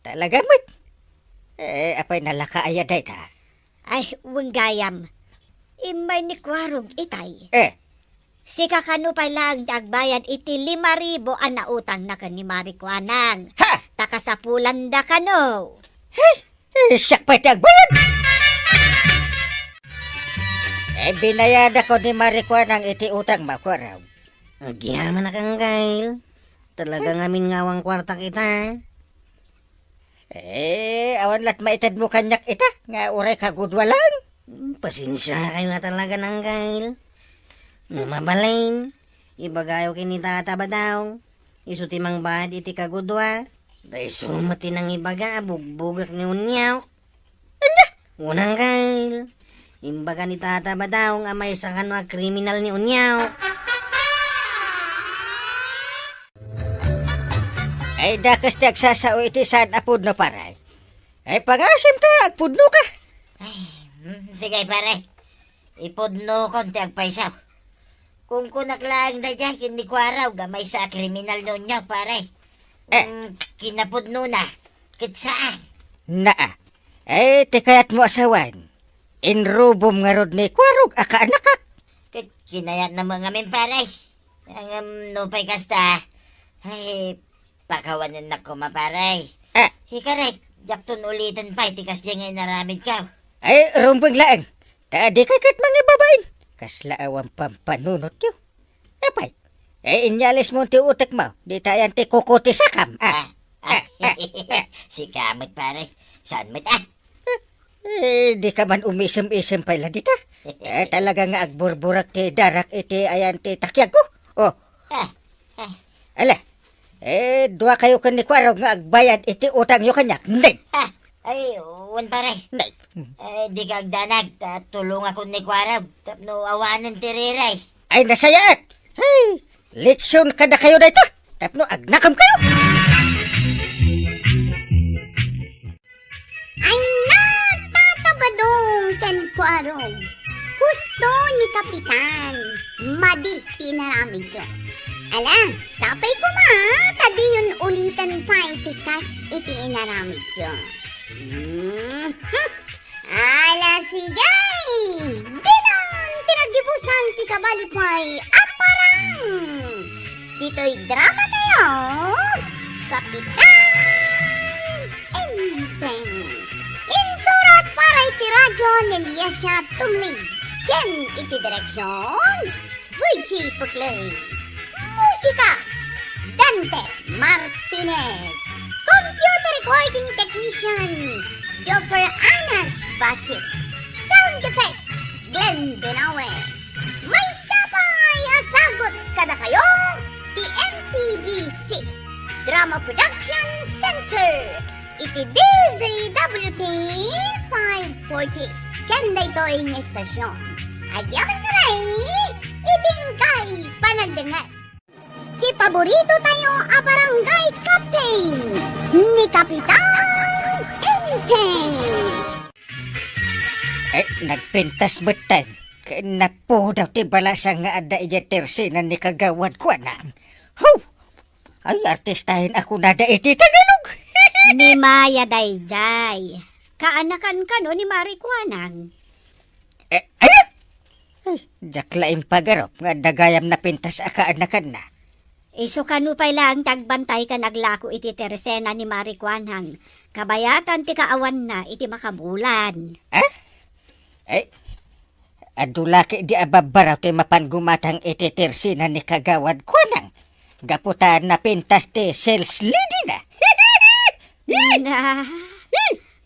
talaga met. Eh, apay nalaka aya dayta? Ay, wen gayam. Immay ni Kuarog itay. Eh. Sika kano pay laeng ti agbayad iti lima ribu a nautangna ken ni Mari Kuanang. Ha! Ta kasapulanda kano. Hey! Eh, siak pay ti agbayad! Eh, binayadakon ni Mari Kuanang iti utangmo, Kuarog. Agyamanak, Angkel. Talaga ngamin nga awan kuartak ita. Eh, awan lat maitedmo kaniak ita, nga uray kagudua laeng. Hmm, pasensiakayo nga talaga, Angkel. No mabalin, ibagayo ken ni Tata Badong, isu ti mangbayad iti kagudua. Ta isu met ti nangibaga a bugbugak ni Onyok. Ania? Wen, Angkel. Imbaga ni Tata Badong a maysa kano a kriminal ni Onyok. Ay, dakes ti agsasao iti saan a pudno, pare. Ay, pangasim ta, agpudno ka. Ay, mm, sige, pare. Ipudnokon ti agpayso. Kunkunak laeng daydiay ken ni Kuarog a maysa a kriminal ni Onyok, pare. Eh. Mm, kinapudnona, ket saan. Naa. Eh, ti kayatmo a sawen, inrubom ngarud ni Kuarog a kaanakak. Ket kinayatna met ngamin, pare. Ngem nupay kasta, ay, pakawanennak koma, pare. Ah. Ikarit, diakton uliten pay ti kasdiay nga inaramidko. Ay, rumbeng laeng. Ta dikay ket mangibabain. Kasla awan pampanunotyo. Apay, eh, inyalismo ti utekmo, dita ayan ti kuko ti sakam, ah. Ah, ah, ah, ah. Sika met, pare. Saan met, ah? Eh, dika man umisem-isem pay la dita. Eh, talaga nga agburburak ti darak iti ayan ti takiagko. Oh. Ah, ah. Ala, eh, duakayo ken ni Kuarog nga agbayad iti utangyo kaniak, Neng. Ah, ay, wen, pare. Neng. Eh, dika agdanag, ta tulongakon ni Kuarog tapno awanen ti riray. Ay, nasayaat! Hey! Leksion kadakayo dayta! Tapno agnakemkayo! Ay na, Tata Badong ken Kuarog. Husto ni Kapitan. Madi ti inaramidyo. Ala, sapay koma, ta diyon uliten pay ti kas iti inaramidyo. Hmm. Ala, sige! Dinan ti naggibusan ti sabali pay a parang! Ditoy drama tayo, Kapitan Enteng. Insurat para iti radyo ni Eliasia Tumlig. Ken iti direksyon, Virgie Puclay. Musika, Dante Martinez. Computer recording technician, Joffer Anas Basit. Sound effects, Glenn Benawe. Maysa pay a sagut kadakayo ti M P B C Drama Production Center iti D Z W T five forty ken daytoy nga estasion. Agyaman kami iti inkay panagdengngeg. Ti paborito tayo a barangay captain, ni Kapitan Enteng. Eh, nagpintas metten. Ken napudaw ti balasang nga adda idiay tersena ni Kagawad Kuanang. Hu! Ay, artistahen a kunada iti Tagalog. Ni Maya daydiay. Kaanakan kano ni Mari Kuanang? Eh, aya? Ay, diak la impagarup nga adda gayam napintas a kaanakanna. Isu kano pay laeng ti agbantay ken aglako iti tersena ni Mari Kuanang, kabayatan ti kaawanna iti makabulan. Eh? Eh, adu la ketdi a babbaraw ti mapan gumatang iti tersena ni Kagawad Kuanang. Gapu ta napintas ti sales lady na. Na,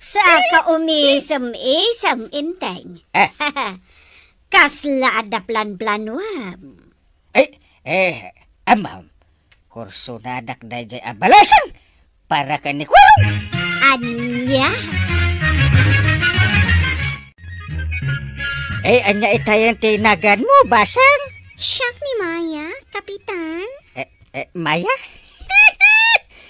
saka umisem-isem, Enteng. Ah. Kasla adda plan-planuam. Ay, eh, amam, kursunadak daydiay a balasang para ken ni Kuarog. Ania? Eh, ania itayen ti naganmo, basang? Siak ni Maya, Kapitan. Eh, eh, Maya?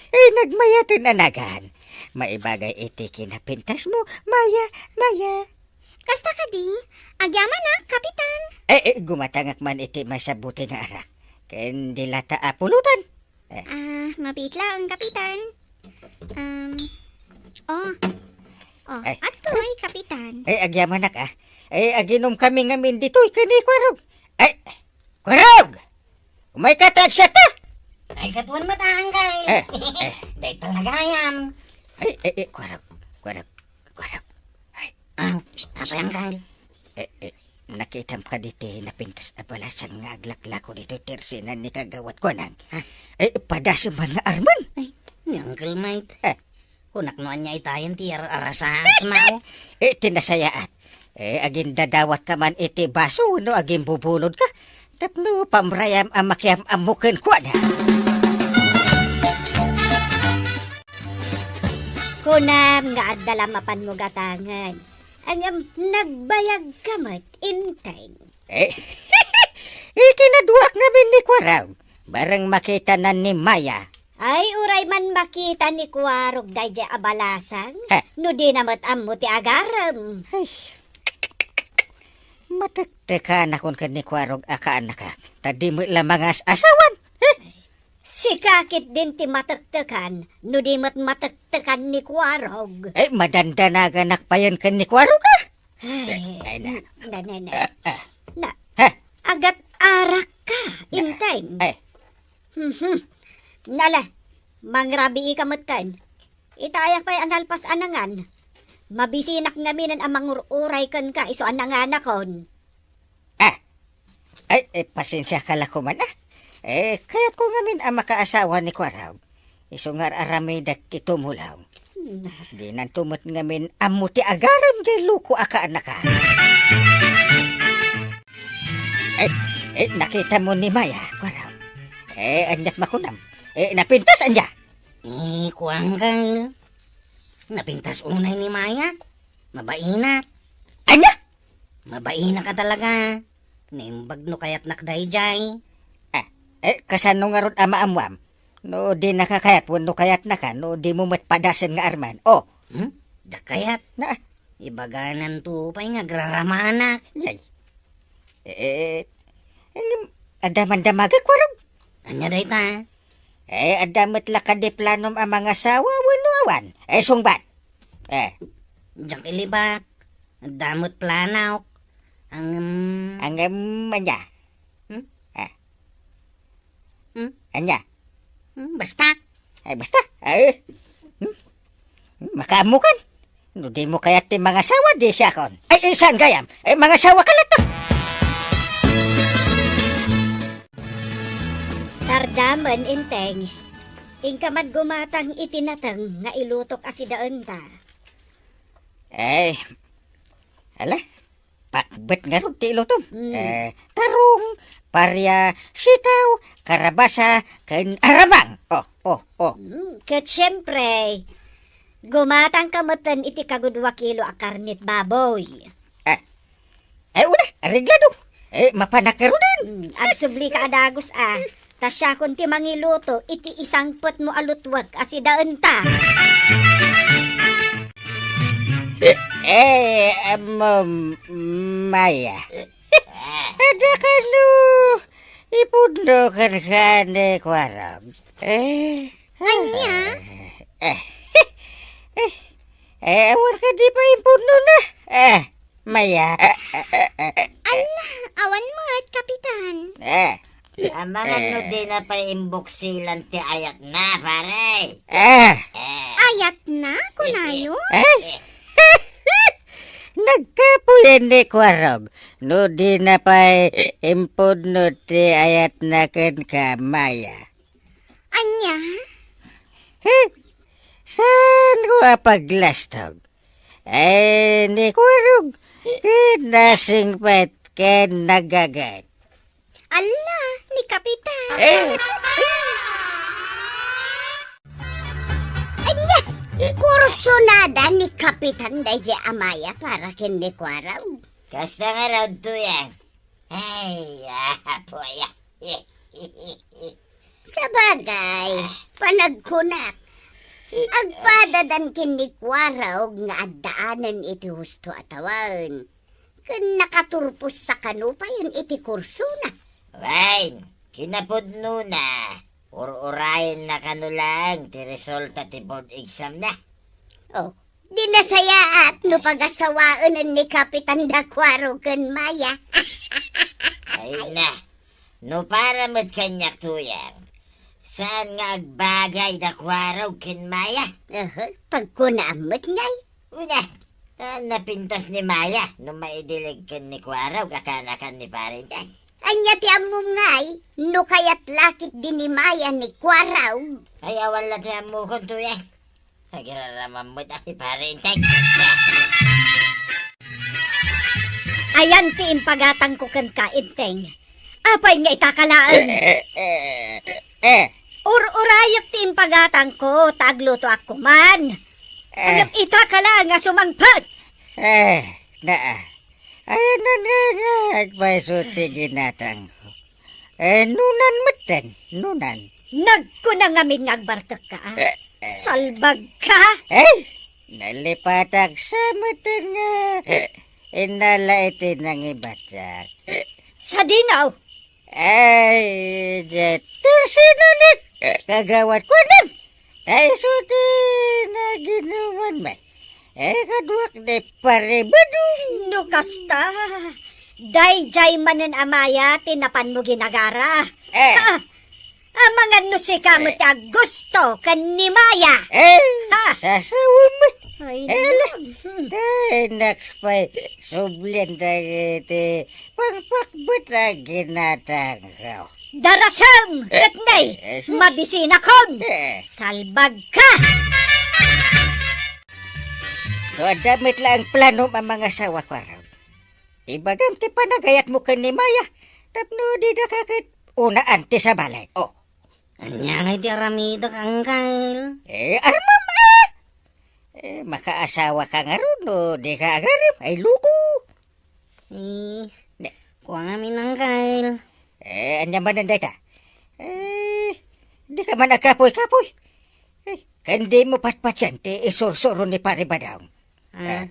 Eh, nagmayaten a nagan. Maibagay iti kinapintasmo, Maya, Maya. Kasta kadi, agyamanak, Kapitan. Eh, eh, gumatangak man iti masabuti nga arak. Ken di la ta a pulutan. Eh. Ah, mabiit laeng, Kapitan. Um, oh. Oh, eh, adtoy, Kapitan. Eh, agyamanak, ah. Eh, aginom kami ngamin ditoy ken ni Kuarog. Eh, Kuarog! Umayka ta agsiatta! Ay, katuan met, Uncle. Eh, eh. Dayta la gayam. Ay, eh, eh, Kuarog, Kuarog, Kuarog. Ay. Ah, psst, apay, Uncle? Eh, eh, nakitam kadi ti napintas a balasang nga aglaklako ditoy tersena ni Kagawad Kuanang? Ha? Eh, padasem man nga armen. Ay, ni Uncle Mike. Eh. Kunak no ania itayen ti ar-, arasasmo. Eh, ti nasayaat. Eh, agindadawatka man iti baso wenno agimbubulodka. Tapno pamrayam a makiam-ammo kenkuana. Kunam nga adda la mapanmo gatangen. Ngem nagbayagka met, Enteng. Eh, ikinaduak ngamin ni Kuarog. Bareng makitanan ni Maya. Ay, uray man makita ni Kuarog daydiay a balasang, eh, no dina met ammo ti agarem. Ay, matektekanakon ken ni Kuarog a kaanakak, ta di met la mangas-asawan. Eh? Sika ketdin ti matektekan, no di met matektekan ni Kuarog. Eh, madandanaganak payen ken ni Kuarog, ah? Ay, Eh, ay, na. na, na, na. Ah, ah. Na, Ha? agat arak ka, Na. Inteng. Ay. Mhm. Nala, mangrabii ka metten. Ita ayak pay a nalpas a nangan. Mabisinak ngaminen a mangur-uray kenka isu a nanganakon. Ah! Ay, eh, pasensiaka la koman, ah. Eh, kayatko ngamin a makaasawa ni Kuarog. Isu nga ar-aramidek ti tumulong. Hmm. Dinanto met ngamin ammo ti agarem diay loko a kaanaka. Eh, eh, nakitamo ni Maya, Kuarog. Eh, aniat makunam? Eh, napintas, ania? Eh, kuan, Kyle. Napintas unay ni Maya. Mabainak. Ania? Mabainak ka talaga. Naimbag no kayatnak daydiay. Ah, eh, kasano ngarud a maammuam? No dinaka kayat wenno kayatnaka, no dimo met padasen nga armen. Oh. Hmm? Diak kayat. Na. Ibagananto pay nga agraramanak. Yay. Eh, eh, eh, adda man damagek, Kuarog? Ania dayta? Eh, adda met la kadi planom a mangasawa wenno awan? Eh, sungbat. Eh. Diak ilibak. Adda met planok. Ang, em, Ang, em, ania? Hmm? Eh. Hmm? Ania? Hmm, basta. Ay, basta. Ay. Hmm? Hmm, makaammokan. No dimo kayat ti mangasawa, di siakon. Ay, eh, saan gayam? Eh, mangasawa ka latta. Sardamen, Inteng. Inka man gumatang iti nateng nga ilutok a sidaenta. Eh, ala, pakbet ngarud ti ilutom. Mm. Eh, tarong, paria, sitaw, karabasa, ken aramang. Oh, oh, oh. Mm, ket siempre, gumatang ka metten iti kagudua kilo a karnet baboy. Eh, eh, una, areglado. Eh, mapanak ngaruden. Mm, agsubli ka a dagus a. Ta siakon ti mangiluto iti isangpetmo a lutwek a sidaenta. Eh, um, Maya. Adda kano ipudno kenka ni Kuarog? Eh. Ania? Eh. Eh, awan kadi pay impudnona? Eh, Maya. Ala, awan met, Kapitan. Eh. Amangan no Eh. dina pay imbuksilan ti ayatna, pare. Eh. Eh. Ayatna, kunayo? Eh. Nagkapuyen ni Kuarog no dina pay impudno ti ayatna kenka, Maya. Ania? Eh, saanko a paglastog? Eh, ni Kuarog, ket nasingpet ken nagaget. Ala, ni Kapitan. Eh. Ania, kursunada ni Kapitan daydiay a Maya para ken ni Kuarog? Kasta ngarud, Tuyang. Ay, apo, ay. Sabagay, panagkunak, agpadadan ken ni Kuarog nga addaanen iti husto a tawen, ken nakaturpossa kano payen iti kursona. Wen, kinapudnona, ur-urayenna kano laeng ti resulta ti board exam na. Oh, di nasayaat no pagasawaenen ni Kapitan da Kuarog ken Maya. Ay na, no para met kaniak, Tuyang, saan nga agbagay da Kuarog ken Maya? Aha, pagkunaam met ngay. Una, ta napintas ni Maya no maidilig ken ni Kuarog a kaanakan ni Parinteng. Ania ti ammom ngay, no kayat la ketdi ni Maya ni Kuarog? Ay, awan la ti ammokon, Tuyang. Agiraramam met a ti Pare Enteng. Ayan ti impagatangko kenka, Enteng. Apay nga ita ka laeng? Eh, eh, eh, eh. Ur-urayek ti impagatangko, ta aglutoak koman. Eh. Ngem ita ka laeng a sumangpet. Eh, naa. Ayan nga, nga agpayso ti ginatangko. Eh, nunan metten, nunan. Nagkuna ngamin nga agbartek ka, ah. Eh, eh. Salbag ka. Eh, nalipatak sa metten nga, eh, inala iti nangibatiak. Sadino? Ay, di, tersino ni, kagawad kuanan. Ta isu ti naginuman met. Eh, kaduak ni Pare Badong. No kasta, daydiay manen a Maya ti napanmo ginagara. Eh. Ha? Amangan no sika met ti agusto ken ni Maya. Eh, ha? Sasawa met. Ay, eh, la. Naku. Hmm. Tay, nakpay, sublian dagiti pangpakbet a ginatangko. Darasem! Eh, ket nay, eh, eh, mabisinakon! Eh. Salbagka! No adda met laeng planom a mangasawa, Kuarog. Ibagam ti panagayatmo ken ni Maya, tapno didaka ket unaan ti sabali. Oh. Ania ngay ti aramidek, Angkel? Eh, armam, ah! Eh, makaasawa ka ngarud no dika agarem, ay loko. Eh, ne- kua ngamin, Angkel. Eh, ania manen dayta? Eh, dika man agkapuy-kapuy. Eh, ken dimo patpatien ti isursuro ni Pare Badong. Ah. Eh.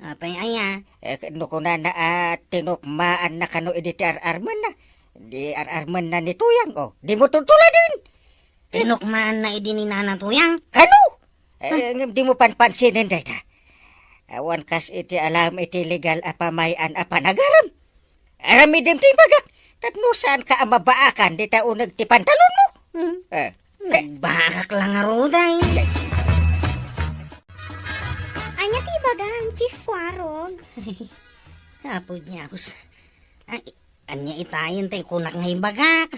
Apay aya? Eh, no kunana a tinukmaanna kano idi ti ar-armenna. Di ar-armenna ni Tuyang, oh. Dimo tultuladin. Tinukmaanna idi ni Nana Tuyang? Kano? Eh, ah, ngem dimo panpansinen dayta. Awan kas iti alam iti legal a pamay-an a panagarem. Aramidem ti ibagak, tapno saanka a mabaakan dita uneg ti pantalonmo. Hmm. Eh. Nagbaakak la ngarud, ay. Ania ti ibagam, Chief Kuarog? Apo Dios. Ay, ania itayen ti kunak nga ibagak?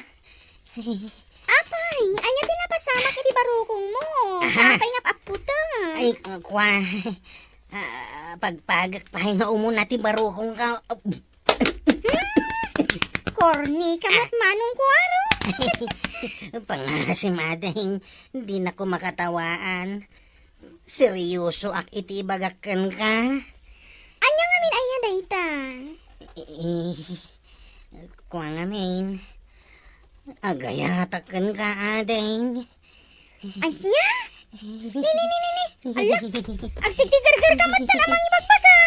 Apay, ania ti napasamak iti barukongmo? Aha. Apay nga apputa? Ay, kua, ah, pagpagak pay nga umuna ti barukongko. Hmm? Corny ka met, Manong Kuarog. Pangasim, ading, dinako makatawaan. Seriosoak iti ibagak kenka. Ania ngamin aya dayta? Eh, kua ngamin, agayatak kenka, ading. Ania? Ni, ni, ni, ni, ni. Ala, agtigerger ka met ta a mangibagbaga.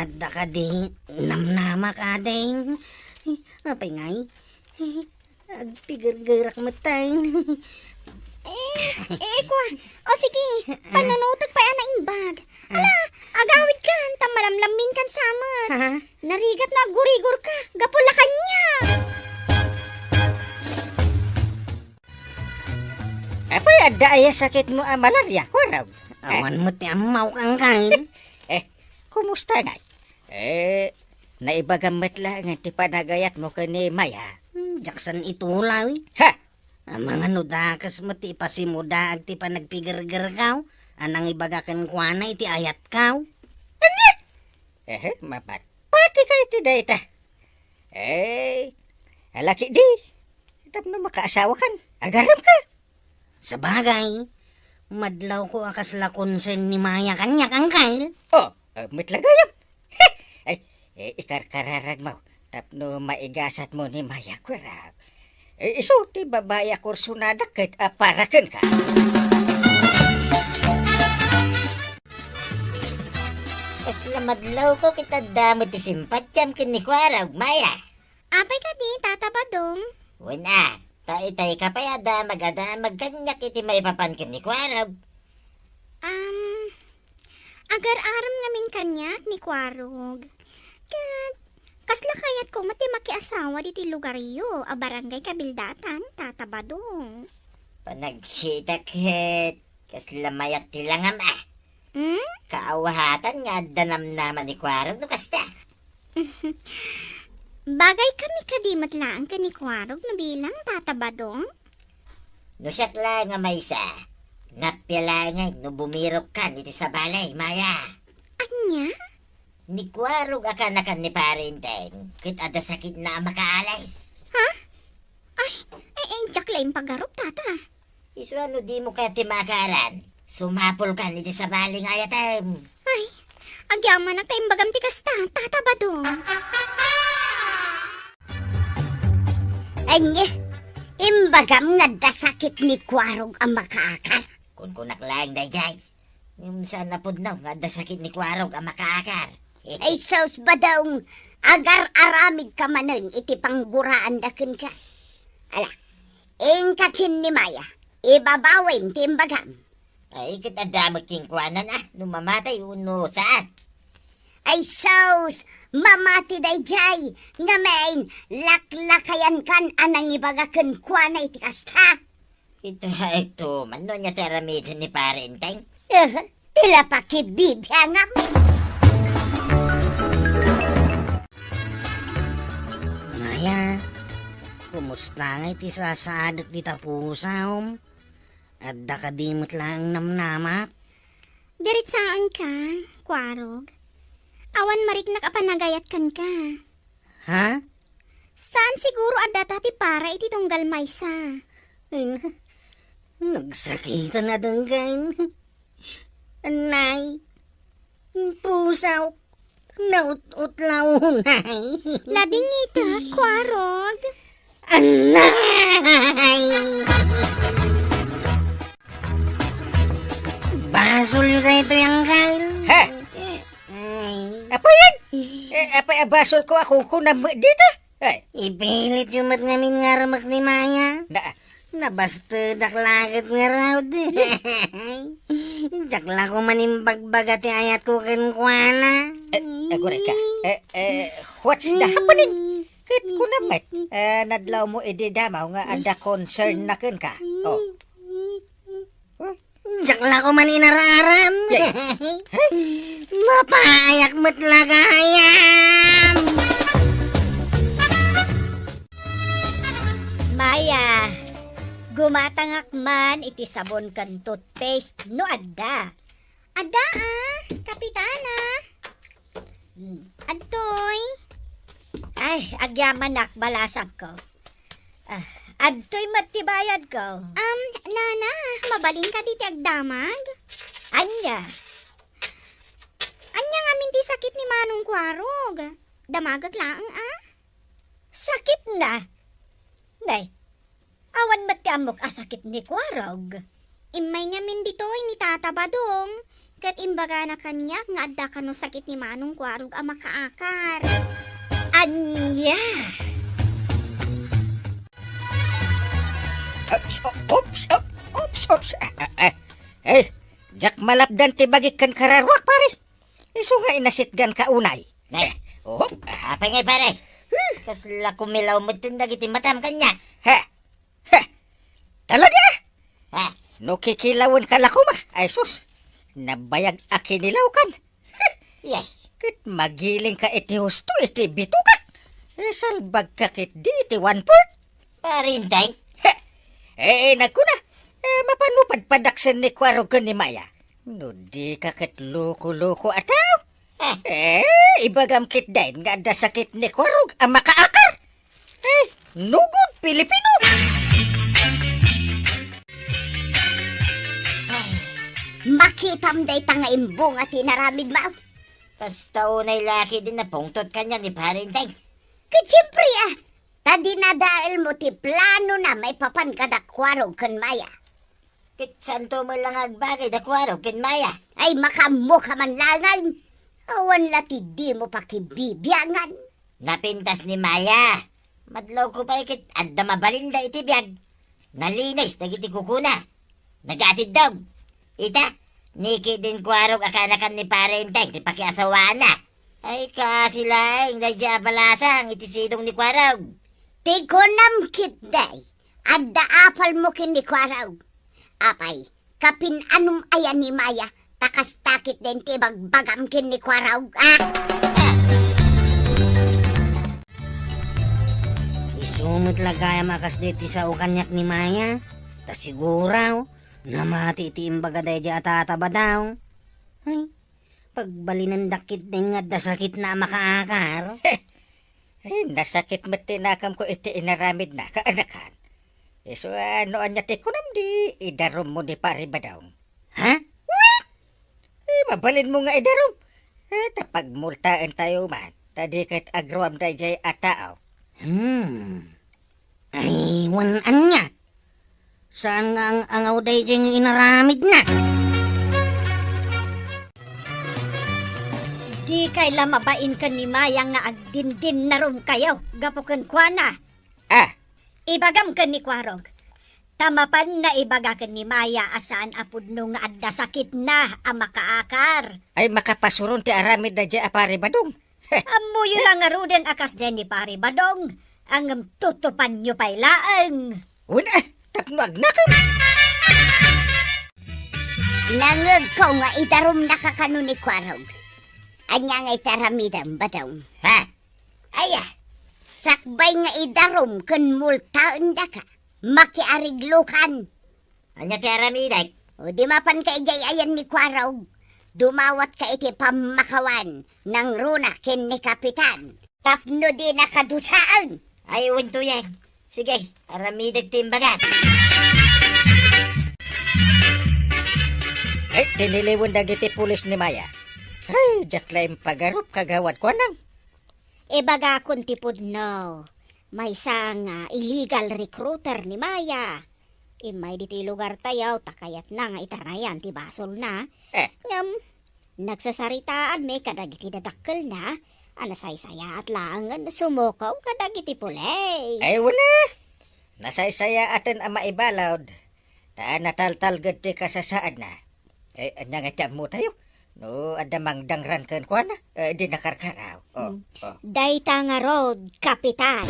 Adda kadi namnamak, ading? Apay ngay? Agtigergerak met tayo. Eh, eh, kua. O sige, panunutek pay a naimbag. Ala, agawidkan, ta malamlamminkan sa met. Ha? Narigat no aggurigor ka, gapu la kaniak. Apay, adda aya sakitmo a malaria, Kuarog? Awan met ti ammawko, Angkel. Eh, kumusta ngay? Eh, naibagam met laeng ti panagayatmo ken ni Maya. Hmm, diak saan itulaw, eh. Ha? Amangan no dakes met ti ipasimudaag ti panagpigergerkaw a nangibaga kenkuana iti ayatkaw. Ania? Ehe, mapatpatika iti dayta. Eh, alaki di. Tapno makaasawakan, agaremka. Sabagay, madlawko a kasla konsen ni Maya kaniak, Angkel. Oh, eh, met la gayam. Ay, eh, ikarkararagmo tapno maigasatmo ni Maya, Kuarog. Eh, isu ti babai a kursunada ket a para kenka. Kasla madlawko ket adda met ti simpatiam ken ni Kuarog, Maya. Apay kadi, Tata Badong? Wen a, ta itay ka pay a damag a damag kaniak iti maipapan ken ni Kuarog. Am, agar-arem ngamin kaniak ni Kuarog. Ket, kasla kayatko met ti makiasawa ditoy lugaryo a Barangay Kabildatan, Tata Badong. Panagkita ket, kasla mayat ti langam, ah. Hmm? Kaawatan nga adda namnama ni Kuarog no kasta. Bagay kami kadi met laeng ken ni Kuarog no bilang, Tata Badong? No siak laeng a maysa, nappialangay no bumirokkan iti sabali, Maya. Ania? Ni Kuarog a kanakan ni Pare Enteng, ket adda sakitna a makaalis. Ha? Ay, ay, ay, diak la impagarup, Tata. Isu a no dimo kayat ti maakaran, sumapulkan iti sabali nga ayatem. Ay, agyamanak ta imbagam ti kasta, Tata Badong. Ania, imbagam nga adda sakit ni Kuarog a makaakar? Kunkunak laeng daydiay. Ngem saan a pudno nga adda sakit ni Kuarog a makaakar. Ay, sus, Badong, agar-aramidka manen iti pangguraanda kenka. Ala, Inka ken ni Maya, ibabawim ti imbagam. Ay, ket adda met kenkuana a no mamatay wenno saan. Ay sus, mamati daydiay, ngamin, laklakayankan a nangibaga kenkuana iti kasta. Ita, ito, mano ania ti aramiden ni Pare Enteng? Eh, ti la pakibibiangam. Maya, kumusta ngay ti sasaadek dita pusom? Adda kadi met laeng namnamak? Diritsaanka, Kuarog. Awan mariknak a panagayat kenka. Ha? Saan siguro a data ti para iti tunggal maysa? Ay na, nagsakitan a denggen. Anay, pusok, naut-utlaw unay. Ladingita, Kuarog. Anay! Basolyo daytoy, Angkel. Ha? Ay. Apay yan? Eh, apay a basolko a kunkunam dita? Ay. Ipilityo met ngamin nga armek ni Maya. Na. Nabastedak la ket ngarud. Diak la koma imbagbaga ti ayatko kenkuana. Eh, aguray ka. Eh, eh, what's the happening? Ket kunam met, eh, nadlawmo idi damaw nga adda concern na kenka. Oh. Diak la koma inararam. Yay. Mapayak met la gayam. Maya, gumatangak man iti sabon ken toothpaste no adda. Adda, a, Kapitana. Hmm. Adtoy. Ay, agyamanak, balasangko. Ah, adtoy met ti bayadko. Um, Nana, mabalin kadi ti agdamag? Ania? Ania ngamin ti sakit ni Manong Kuarog? Damagek laeng, a? Sakitna? Nay, awan met ti ammok a sakit ni Kuarog. Immay ngamin ditoy ni Tata Badong, ket imbagana kaniak nga adda kano sakit ni Manong Kuarog a makaakar. Ania? Oops, o-, oops, o-, oops, oops. Ah, ah, ah. Eh, diak malapdan ti bagik ken kararuak, pare. Isu nga inasitganka unay. Ne, oh, apay ngay, pare? Huh? Kasla kumilaw metten dagiti matam kaniak. Ha? Ha? Talaga? Ha? No kikilawenka la koma, ay sus, nabayag a kinilawkan. Yay. Ket magilingka iti husto iti bitokak. Isalbagka ketdi iti one-fourth. Pare Enteng? He! Eh, nagkuna, eh, mapano padpadaksen ni Kuarog ken ni Maya? No dika ket loko-loko a tao? Eh, ibagam ketdin nga adda sakit ni Kuarog a makaakar? Eh, nugod Pilipino! Makitam dayta nga imbunga ti inaramidmo. Kasta unay la ketdin a pungtot kaniak ni Pare Enteng. Ket siempre, a, ta dinadaelmo ti planona maipapan kada Kuarog ken Maya. Ket saanto met la nga agbagay da Kuarog ken Maya? Ay, makaammoka man laengen. Awan la ti dimo pakibibiangan. Napintas ni Maya. Madlawko pay ket adda mabalinda iti biag. Nalinis dagiti kukuna. Nagaatiddog. Ita, ni ketdin Kuarog a kaanakan ni Pare Enteng ti pakiasawaanna. Ay, kaasi laeng daydiay a balasang iti sidong ni Kuarog. Ti kunam ketdi, adda apalmo ken ni Kuarog. Apay, kapin-anom aya ni Maya, ta kasta ketdin ti ibagbagam ken ni Kuarog, a? Isu met la gayam a kasdi ti sao kaniak ni Maya, ta siguro, namati iti imbaga daydiay a Tata Badong. Ay, pagbalinendak ketdin nga adda sakitna a makaakar. Ay, nasakit met ti nakamko iti inaramidna, kaanakan. Isu a no ania ti kunam di idarummo ni Pare Badong. Ha? What? Eh, mabalinmo nga idarum. Eh, ta pagmultaentayo man, ta di ket agraem daydiay a tao. Hmm. Ay, wen ania? Saan nga ang-angaw daydiay nga inaramidna? Dikay la mabain ken ni Maya nga agdindinnarum kayo gapu kenkuana. Ah. Ibagam ken ni Kuarog, Ta mapan naibaga ken ni Maya a saan a pudno nga adda sakitna a makaakar. Ay, makapasuron ti aramid daydiay a Pari Badong. Ammoyo la ngaruden a kasdiay ni Pari Badong, ngem tutupanyo pay laeng. Wen, eh, tapno agnakem. Nangngegko nga idarumnaka kano ni Kuarog. Ania nga iti aramidem, Badong? Ha? Aya, sakbay nga idarum ken multaendaka, makiariglokan. Ania ti aramidek? O di mapanka idiay ayan ni Kuarog, dumawatka iti pammakawan nangruna ken ni Kapitan tapno dinaka dusaen. Ay, wen to yan. Sige, aramidek ti imbagam. Ay, tiniliwen dagiti pulis ni Maya. Ay, diak la impagarup, Kagawad Kuanang. Ibagakon ti pudno, maysa nga illegal recruiter ni Maya. Immay ditoy lugartayo ta kayatna nga itarayan ti basolna. Eh. Ngem, nagsasaritaanmi kadagiti dadakkelna a nasaysayaat laengen sumuko kadagiti pulis. Ay, wala. Nasaysayaaten a maibalud. Ta nataltalged ti kasasaadna. Eh, ania nga ti ammotayo? No adda mangdangran kenkuana, eh, di nakarkaraw. Oh, mm. Oh. Dayta ngarud, Kapitan.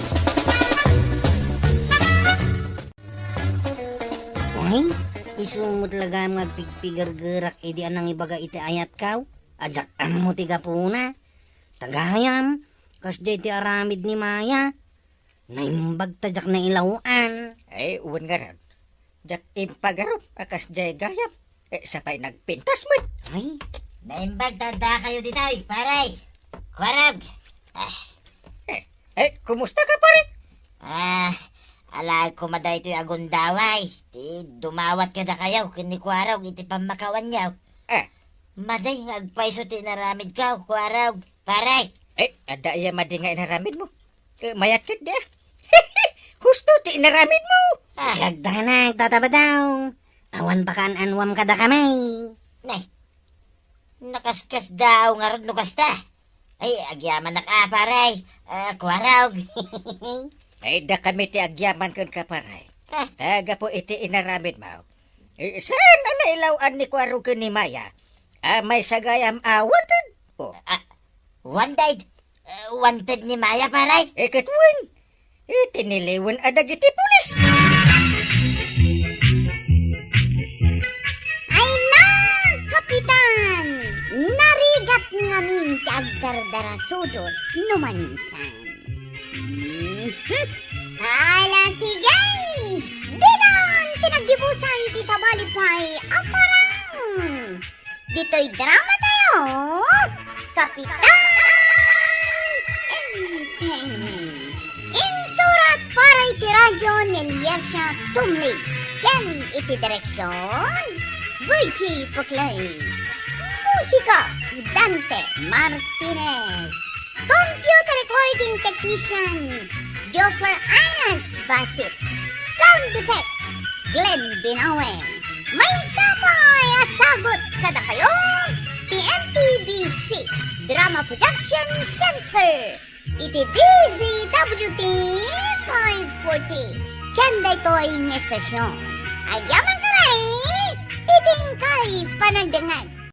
Ay, isu met la gayam nga agpigpigergerak idi a nangibaga iti ayatko. Diak ammo ti gapuna. Ta gayam, kasdiay ti aramid ni Maya. Naimbag ta diak nailaw-an. Ay, wen ngarud. Diak impagarup a kasdiay gayam. Eh, sa pay nagpintas met. Ay. Naimbag ta addakayo ditoy, pare. Kuarog. Ah. Eh, eh, kumusta ka, pare? Ah, alaek koma daytoy a gundaway. Ti dumawat kadakayo ken ni Kuarog iti pammakawanyo. Ah. Madi nga agpayso ti inaramidko, Kuarog, pare. Eh, adda aya madi nga inaramidmo? Eh, mayat ketdi, ah. Husto ti inaramidmo. Ah. Agdanag, Tata Badong. Awan bakaan-anuam kadakami. Nay, nakaskasdaaw ngarud no kasta. Ay, agyamanak a, pare. Ah, Kuarog. Ay, dakami ti agyaman kenka, pare. Ah. Ta gapu iti inaramidmo. Eh, saan a nailaw-an ni Kuarog ken ni Maya? Ah, maysa gayam a wanted. Oh. Ah, wanted? Eh, wanted ni Maya, pare? Eh, ket wen. Eh, tiniliwen a dagiti pulis. Ay na, Kapitan! Narigat ngamin ti agdardarasudos no maminsan. Mhm. Ala, sige! Didon ti naggibusan ti sabali pay a parang! Ditoy drama tayo, Kapitan Enteng. Insurat para iti radyo ni Eliasa Tumlig ken iti direksyon, Virgie Puclay. Musika, Dante Martinez. Computer recording technician, Joffer Anas Basit. Sound effects, Glenn Binawe. Maysa pay a sagut kadakayo ti M P B C Drama Production Center iti D Z W T five forty. Ken daytoy nga estasyon, agyaman kami iti inkay panagdengngeg.